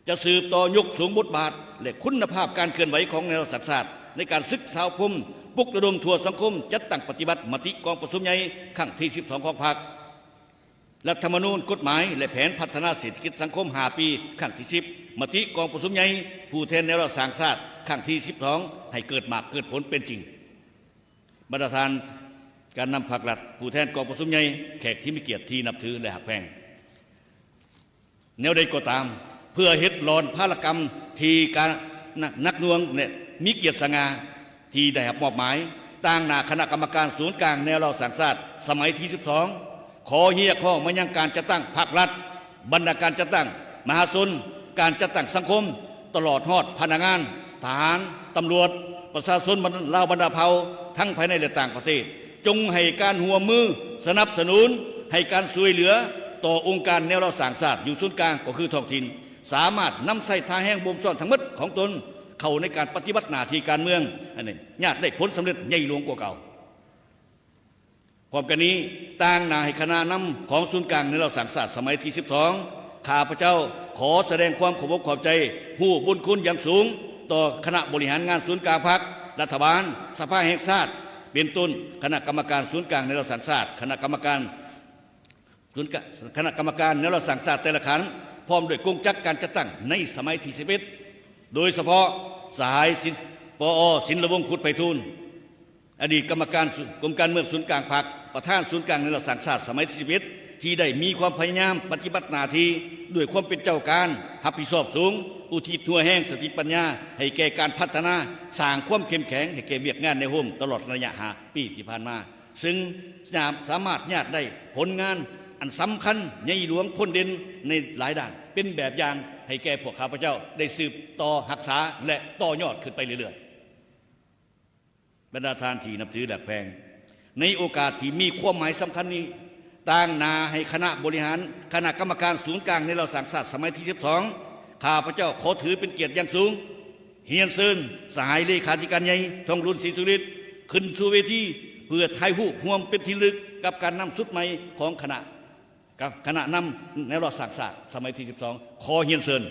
ຈະສືບຕໍ່ຍົກສູງບົດບາດ ແລະ ຄຸນນະພາບການເຄື່ອນໄຫວຂອງແນວລາວສ້າງຊາດ ໃນການສຶກສາອົບຮົມ, ປຸກລະດົມທົ່ວສັງຄົມ, ຈັດຕັ້ງປະຕິບັດມະຕິກອງປະຊຸມໃຫຍ່ຄັ້ງທີສິບສອງຂອງພັກ. ລັດທຳມະນູນ, ກົດໝາຍ ແລະ ແຜນພັດທະນາເສດຖະກິດສັງຄົມຫ້າປີ ຄັ້ງທີສິບ, ມະຕິກອງປະຊຸມໃຫຍ່ຜູ້ແທນແນວລາວສ້າງຊາດຄັ້ງທີສິບສອງ ໃຫ້ເກີດໝາກເກີດຜົນເປັນຈິງ. ບັນດາທ່ານການນຳພັກລັດ, ຜູ້ແທນກອງປະຊຸມໃຫຍ່, ແຂກທີ່ມີກຽດທີ່ນັບຖື ແລະ ຮັກແພງ. ແນວໃດກໍຕາມ, ເພື່ອເຮັດຫຼອນພາລະກຳທີ່ການ ໜັກໜ່ວງ ແລະ ມີກຽດສະຫງ່າທີ່ໄດ້ຮັບມອບໝາຍ, ຕາງໜ້າຄະນະກຳມະການສູນກາງແນວລາວສ້າງຊາດສະໄໝທີສິບສອງ ຂໍຮຽກຮ້ອງມາຍັງການຈັດຕັ້ງພັກລັດ, ບັນດາການຈັດຕັ້ງມະຫາຊົນ, ການຈັດຕັ້ງສັງຄົມ, ຕະຫຼອດຮອດພະນັກງານ, ທະຫານ, ຕຳຫຼວດ, ປະຊາຊົນລາວບັນດາເຜົ່າ ທັງພາຍໃນ ແລະ ຕ່າງປະເທດ, ຈົ່ງໃຫ້ການຮ່ວມມືສະໜັບສະໜູນ, ໃຫ້ການຊ່ວຍເຫຼືອຕໍ່ອົງການແນວລາວສ້າງຊາດຢູ່ສູນກາງ ກໍຄືທ້ອງຖິ່ນ, ສາມາດນຳໃຊ້ທ່າແຮງບົ່ມຊ້ອນທັງໝົດຂອງຕົນເຂົ້າໃນການປະຕິບັດໜ້າທີ່ການເມືອງ ອັນນີ້ຍາດໄດ້ຜົນສຳເລັດໃຫຍ່ຫຼວງກວ່າເກົ່າ. ພ້ອມກັນນີ້, ຕາງໜ້າໃຫ້ຄະນະນຳຂອງສູນກາງແນວລາວສ້າງຊາດສະໄໝທີສິບສອງ ຂ້າພະເຈົ້າຂໍສະແດງຄວາມຂອບອົກຂອບໃຈ, ຮູ້ບຸນຄຸນຢ່າງສູງຕໍ່ຄະນະບໍລິຫານງານສູນກາງພັກ, ລັດຖະບານ, ສະພາແຫ່ງຊາດ, ເປັນຕົ້ນຄະນະກຳມະການສູນກາງແນວລາວສ້າງຊາດ, ຄະນະກຳມະການ ສູນກະ ຄະນະກຳມະການແນວລາວສ້າງຊາດແຕ່ລະຂັ້ນ ພ້ອມດ້ວຍກົງຈັກການຈັດຕັ້ງໃນສະໄໝທີສິບເອັດ ໂດຍສະເພາະສະຫາຍສິນ ປອ ສິນລະວົງ ຄຸດໄພທູນ ອະດີດກຳມະການກົມການເມືອງສູນກາງພັກ, ປະທານສູນກາງແນວລາວສ້າງຊາດສະໄໝທີສິບເອັດ ທີ່ໄດ້ມີຄວາມພະຍາຍາມປະຕິບັດໜ້າທີ່ດ້ວຍຄວາມເປັນເຈົ້າການຮັບຜິດຊອບສູງ, ອຸທິດຫົວແຮງສະຕິປັນຍາໃຫ້ແກ່ການພັດທະນາ, ສ້າງຄວາມເຂັ້ມແຂງໃຫ້ແກ່ວຽກງານແນວໂຮມຕະຫຼອດໄລຍະຫ້າປີທີ່ຜ່ານມາ. ຊຶ່ງສາມາດຍາດໄດ້ຜົນງານອັນສຳຄັນໃຫຍ່ຫຼວງພົ້ນເດັ່ນໃນຫຼາຍດ້ານ ເປັນແບບຢ່າງໃຫ້ແກ່ພວກຂ້າພະເຈົ້າໄດ້ສືບຕໍ່ຮັກສາ ແລະ ຕໍ່ຍອດຂຶ້ນໄປເລື້ອຍໆ. ບັນດາທ່ານທີ່ນັບຖືແລະຮັກແພງ, ໃນໂອກາດທີ່ມີຄວາມໝາຍສຳຄັນນີ້, ຕາງໜ້າໃຫ້ຄະນະບໍລິຫານ ຄະນະກຳມະການສູນກາງແນວລາວສ້າງຊາດສະໄໝທີສິບສອງ ຂ້າພະເຈົ້າຂໍຖືເປັນກຽດຢ່າງສູງ ຮຽນເຊີນສະຫາຍເລຂາທິການໃຫຍ່ ທອງລຸນ ສີສຸລິດ ຂຶ້ນສູ່ເວທີ ເພື່ອຖ່າຍຮູບຮ່ວມເປັນທີ່ລະລຶກກັບການນຳຊຸດໃໝ່ຂອງຄະນະ ກັບຄະນະນຳແນວລາວສ້າງຊາດສະໄໝທີສິບສອງ. ຂໍຮຽນເຊີນ.